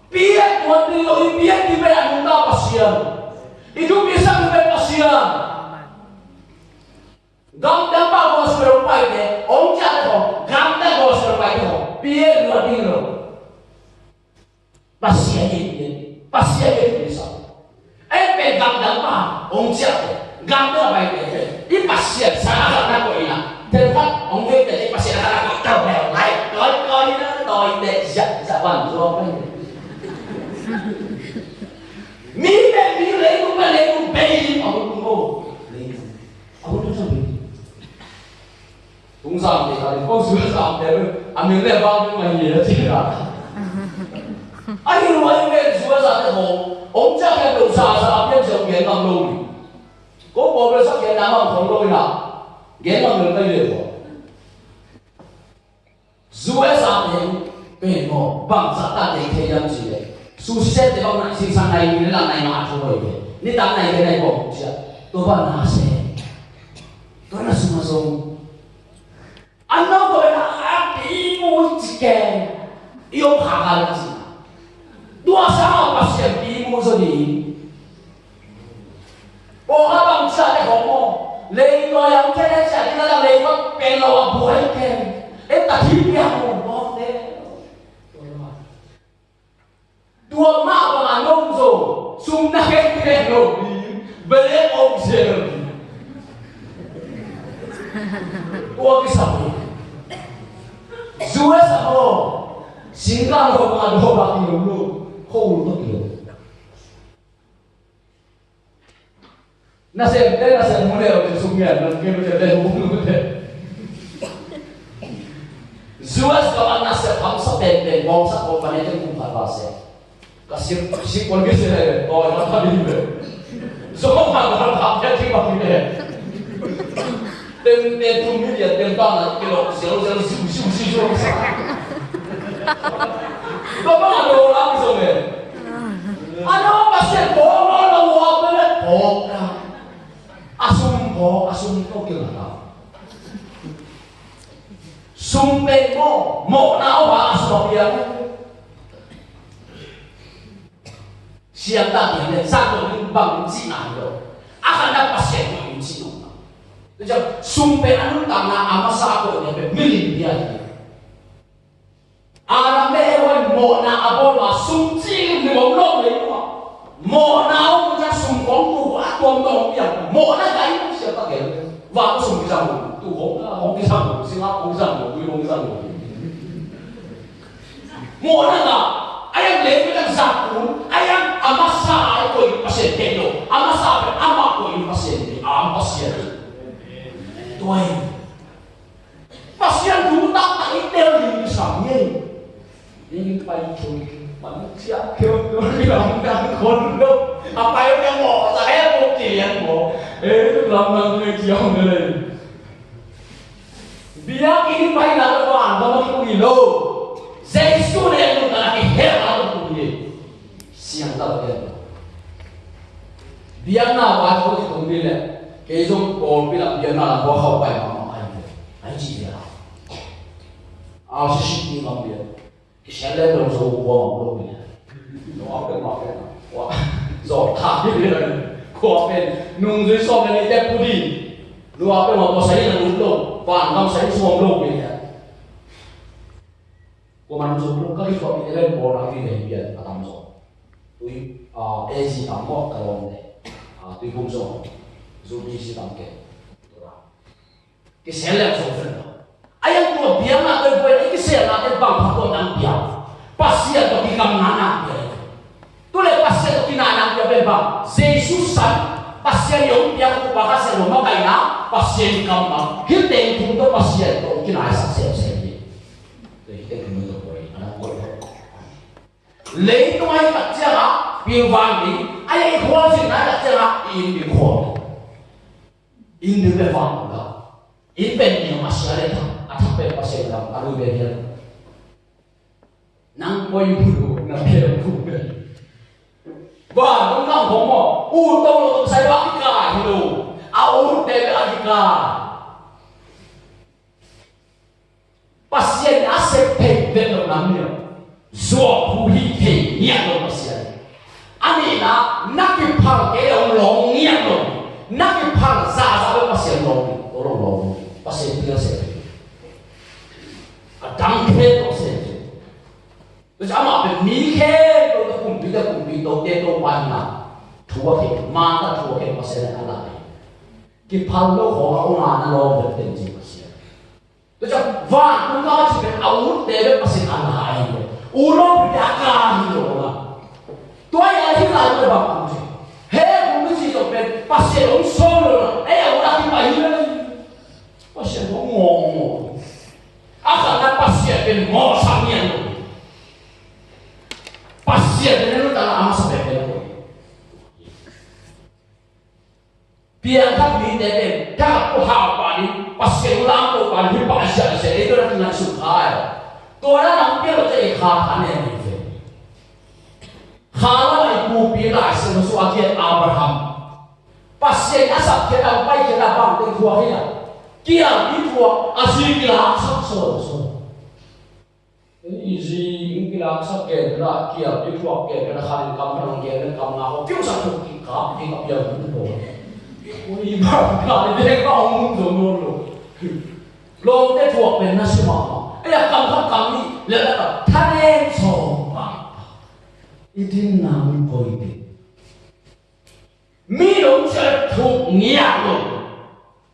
Piat tuan ding lo, i piat ding pen a nungta Pasian. I thupi sak ding pen Pasian. Gamdang pa gospel hong paite, hong ciahte hong, gamdang gospel paite hong, pian lua ding lo. Pasian in, Pasian in, Pasian in. Ei pen gamdang pa hong ciahte, gamdang paite, i Pasian sa a na ko ina, Hun tu sa mi. Tung sam te ka ding ko su sam te a min le bang mai ye ti ka. Ai lu ai men su sa te ko. Ong cha ke tu sa sa a pian se ong gen ngam lo ni. Ko ko le sa ke na ngam khong lo na. Gen ngam lo ka ye ko. Zu e sa te pen ko bang sa ta te ke yan si le. Su se te bang na si sa nai ni la nai ma tho lo ye. Ni ta nai ke nai ko sia. To ba na se. To na su ma song. An nau ko na a pi mu ci ke. I ong kha kha la ci. Tua sa ma Pasian pi mu zo ni. Pawlkhat bang ci a te khong maw. Lei tua yang ke le ci a ding a lei tua pen lo a buai ke. E ta hi pia maw maw te. Tua mah bang a nong zo sum na kei kei lo ding bele ong zel ding. Tua kisam ding. Zu e sa ho singkang ho bang a do bang i lo lo ho lo to kilo. Nasem te nasem mu leu te sum ngian na kei mu te te mu mu te. Zu e sa bang nasem hamsa pen pen bawngsa ko pa ne te kum khat ba se. Ka sip sip pon ke se le ko ka pa ding le. Zo ka pa ka pa ke ti pa ki le. Tem tem tu mi dia tem ta na ke lo se lo se lo siu siu siu siu. Ko pa na lo la mi zo le. Ano pa se ko lo lo wa pe le ko ka. A sum ko a sum ko ke la ka. Sum pe ko mo na wa a sum a pia. Siangtho ding le zat lo ding bang in cihna hi lo. A khatna Pasian mah in cih lo. Tua ciang sum pen a nuntakna a masa a koihna pen milim bia hi. Adam le Eva in mawhna a bawl ma sum cih lim lim om lo lei mah. Mawhna om ciang sum kong tu a tuamtuam om piang. Mawhna ka in siangtho kei. Van sum kizang lo. Tu kong ka kong kizang lo. Singa kong kizang lo. Tui kong kizang lo. Mawhna ngah, a yang leh pen a zak un, a yang a masa a koih Pasian theih lo, a masa pen amah koih Pasian theih, a Pasian theih. Tua hi. Pasian thu taktak i tel ding sam hi. Ning pai thun, man ciah kheu tu ni lam dang khon lo. A pai pen mawh sa he mawh kilian mawh. Eh, tu lam dang tu ciah mawh le. Biakinn i paina le vangam a kipum hi lo. Jesu le nuntakna kihelna a kipum hi. Siangtho pen. Biakna vai khawng kipum hi le. Kei zong pawlpi lam biakna lam khawng khauh pai mahmah ahi ve. Ahi ci ve a. Au sisik ni ngam ve. Kisel le dong zo kua mang lo ni. Noah pen ma pen. Kua. Zo tha ni le. Kua pen. Nung zui sawm le ni te pu di. Noah pen ma kua sai na lut lo. Van gam sai suam lo ni. Kua man zo lo ka ki kua pi le bol na ki le pian a tam zo. Tui a ezi tam mo ka lom le. A tui kum zo. Zu bi si tam ke. Kisel le zo fen lo. A yang tua biakna tua buai i kiselna te bang pha tua nang biak. Pasian tua kikamna nang biak. Tu le Pasian tua kinai nang biak pen bang. Jesu san Pasian i hong biak tu pa ka sel lo makaihna Pasian i kammal. Hih teng thum tua Pasian tua kinai sak sel sel hi. Tua hih teng thum tua buai. A nang buai. Leitung a i tak ciang a pilvan ding. A i khualzin a i tak ciang a i inn ding khual. Inn ding pen vang lo. Inn pen ni a sia le thang, a thak pen Pasian lam, a lui pen hiam. Nang poi mu lo, na pen mu pen. Ba, nang nang hong mo, u to lo sai ba ki ka hi lo. A u te a ki ka. Pasian a sep thei vet lo nam ni lo. Zuak hu hi thei ngiat lo Pasian. A nihna, na kiphal kei lo lawng ngiat lo. Na kiphal zahzah lo Pasian lawng ni. Ko lo lawng ni. Pasian pil a sep thei. A dang khe lo sep thei. Tua ciang amah pen mi khe lo ta kumpi ta kumpi to te to pai na. Thu a khe, ma ta thu a khe Pasian a la. Kiphal lo khawng a ong a na lawng vet ten ci Pasian. Tua ciang vantung gam a cih pen a utte bek Pasian a la ahi ve. U lopi a ka hi lo a. Tua hi a hi lai tua bang kum ci. He kum ci zong pen Pasian hong sawl lo a. Ei a ut a kipai hi Pasian lam ko kan hi pa sia sia ei to na kinai suk hai. Tua na nang pia lo cia i kha tha ne ni ve. Kha lo i pu pi lai sia lo su a kian Abraham. Pasian a sak kian a pai kian a bang te thuak hi a. Kian i thuak a si kian a sak so so. Easy, in kilak sak gen la, kial i thuak gen la, khan in kam hong gen la, kam na ho, kiu sak thuk ki kap, ki kap ya hun ho. Ui, ba ka le de ka hong zo no lo. Lo te thuak pen na si ma ma. E ya kam khat kam ni, le la ka tha den so ma. I din na mun koi te. Mi dong sia thuk ngiat lo.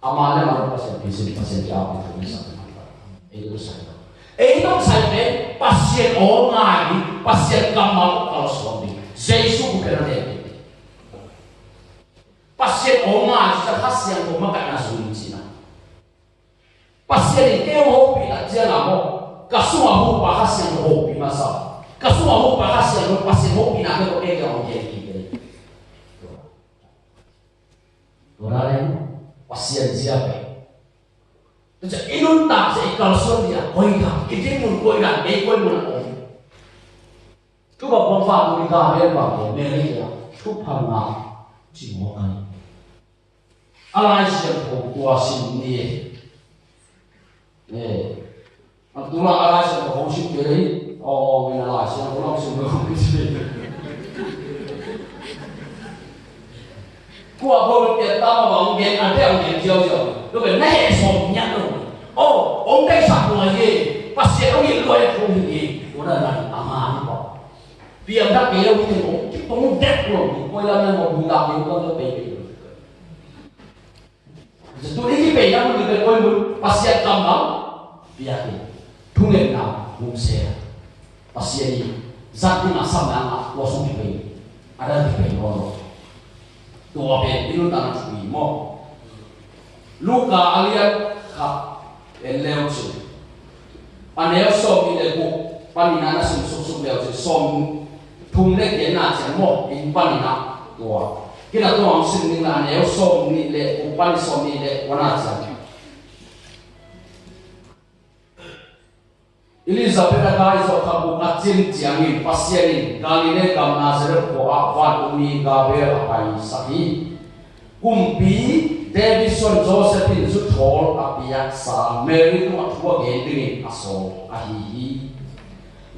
Ama le ama Pasian pi sin Pasian pi a pi thuk ngiat sa. Ei dong sai lo. Ei dong sai pen Pasian aw ngai ni Pasian kammal kal suan ni. Jesu ku pen a ne ni. Pasian aw ngai sa Kha Siangtho makaihna sung ni cina. Pasian in kei hong hopih tak ciangin maw, ka sungah hopih Kha Siangtho hopih masa. Ka sungah hopih Kha Siangtho Pasian hopihna kei tawh kei kei hong gen kik kei. Tua dan in Pasian zia kei. Tua ciang i nuntak sia i kalsuan dia koi dan, i dinmun koi dan, kei koi mun a om. Tua bang bang fa tu ni ka bel bang kei, Mary kei a, thupha ngah ci mawk a ni. A Lai Siangtho tua sim ni. Eh. A tu la a Lai Siangtho hong sim kei lei. Aw, aw, min a Lai Siangtho hong sim kei hong sim. Kua bo pian ta ma bang gen a te ang gen ziau ziau. Lo ben na he som nyat lo. Aw, hong dai sak lo ye. Pasian hong it lo ye hong it ye. Tua na na a ma ni ba. Piang dak kei lo ni hong kip hong dek lo. Koi la na hong dak kei lo pe pe lo. Zatu ni ki pe na mun ni pe koi mun Pasian kammal piak in thungetna mun se a Pasian i zat ding a sam na nga tua sung ki pe a dan ki pe nawn lo. Tua pen i nuntakna thu i maw. Luka a lian khat en leu cin. A neu sawm nih le guk panin a na sim suksuk leu cin sawm thum le giatna ciang maw in panin a tua. Kina tua ang sim ning la a neu sawm nih le guk panin sawm nih le kuana ciang. Elizabeth a kai zawh kha buk a cin ciangin Pasian in Galilee gam Nazareth khua ah vantung mi Gabriel a paisak hi. Kumpi David suan Joseph in zuthawl a piaksa Mary tungah thu a gen dingin a sawl ahi hi.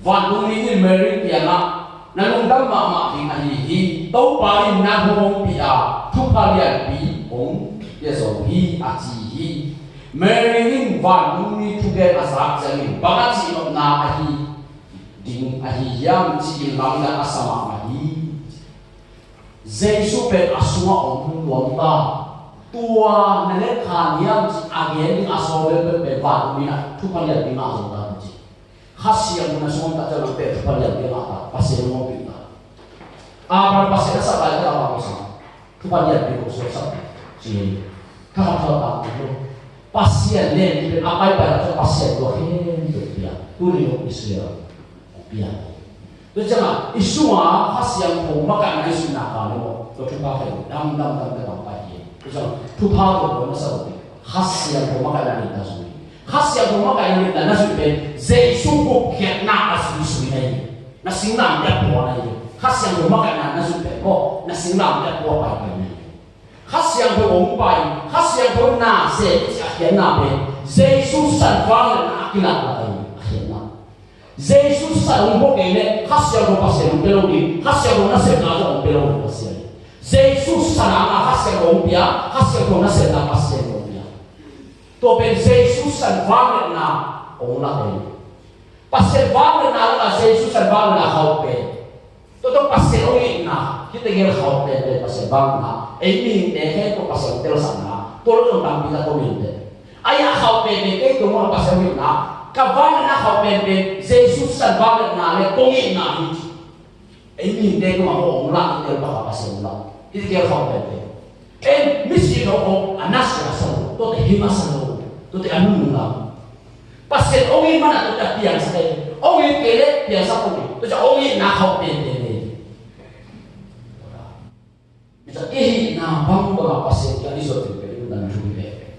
Vantungmi in Mary kiangah na lungdam mahmah ding ahi hi. Topa in na thu hong pia a thupha lianpi hong pia zo hi a ci hi. Mary in vantungmi thugen a zak ciangin bang a cihnopna ahi ding ahi hiam ci-in lamdang a sa mahmah hi. Jesu pen a sungah om nuam ta. Tua na let kha niam ci a gen ding a sawl pen pen pen vantungmi in a thupha lianpi ngah zo ta ci. Kha Siangtho na sung om tak ciang pen thupha lianpi ngah ta. Pasian hong ompih ta. Abraham Pasian a sak lai ta a ma ko sang. Thupha lianpi ko suak sak ci. Thakhat thawh tang ko. Pasian len pen a paipai la Pasian tua khen tua pia. Tuni lo Israel pia. Tua ciangin i sungah Kha Siangtho makaihna i suihna kal le maw, tua thupha khen dam dam dam dam pai hi. Tua ciangin thupha tua tua na sa tua Kha Siangtho makaihna limtak zui. Kha Siangtho makaihna limtak na zui pen Jesu gupkhiatna a zui zui na hi. Na singlamteh pua na hi. Kha Siangtho makaihna na zui pen maw, na singlamteh pua pai pai na hi. Kha Siangtho hong pai, Kha Siangtho na se i ci a khiatna pen Jesu san vangliatna a kilak lak a hi a khiatna. Jesu san hong pua kei leh Kha Siangtho Pasian hong pia lo ding, Kha Siangtho nasepna zong hong pia lo ding Pasian. Jesu san a ngah Kha Siangtho hong pia, Kha Siangtho nasepna Pasian hong pia. Tua pen Jesu san vangliatna hong lak ei. Pasian vangliatna lakah Jesu san vangliatna khauh pen. Tua tawh Pasian hong itna, hihte gel khauh pen pen Pasian vangliatna. Ei mihingte khempeuh Pasian hong telsakna. Tua lo zong tampi tak ko mihingte. Ai a khauh pen pen kei tua mawh Pasian hong itna. Ka vangliatna khauh pen pen Jesu san vangliatna le kong itna hi ci. Ei mihingte tungah hong om lah, i tel bak a Pasian om lah. Hih tel khawng pen pen. En misi lo hong a nasia sa lo, tuate hi masa lo, tuate a nunung lam. Pasian hong it man a tuate a piangsak ei. Hong it kei leh piangsak hong it. Tuate hong itna khawng pen pen ei. Bitak i hihna bangbang a Pasian kiang i zuat pen pen i nunung thu hi pen pen.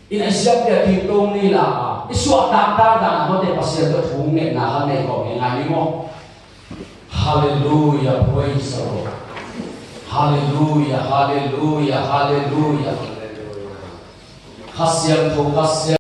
I na i siapi a tingtong ni la a, i suah taktak dan a mawte Pasian tawh thu ngetna kha nei kawm hi ngai ni maw? Halleluia, praise the Lord. Halleluia, halleluia, halleluia. Kha Siangtho, Kha Siangtho.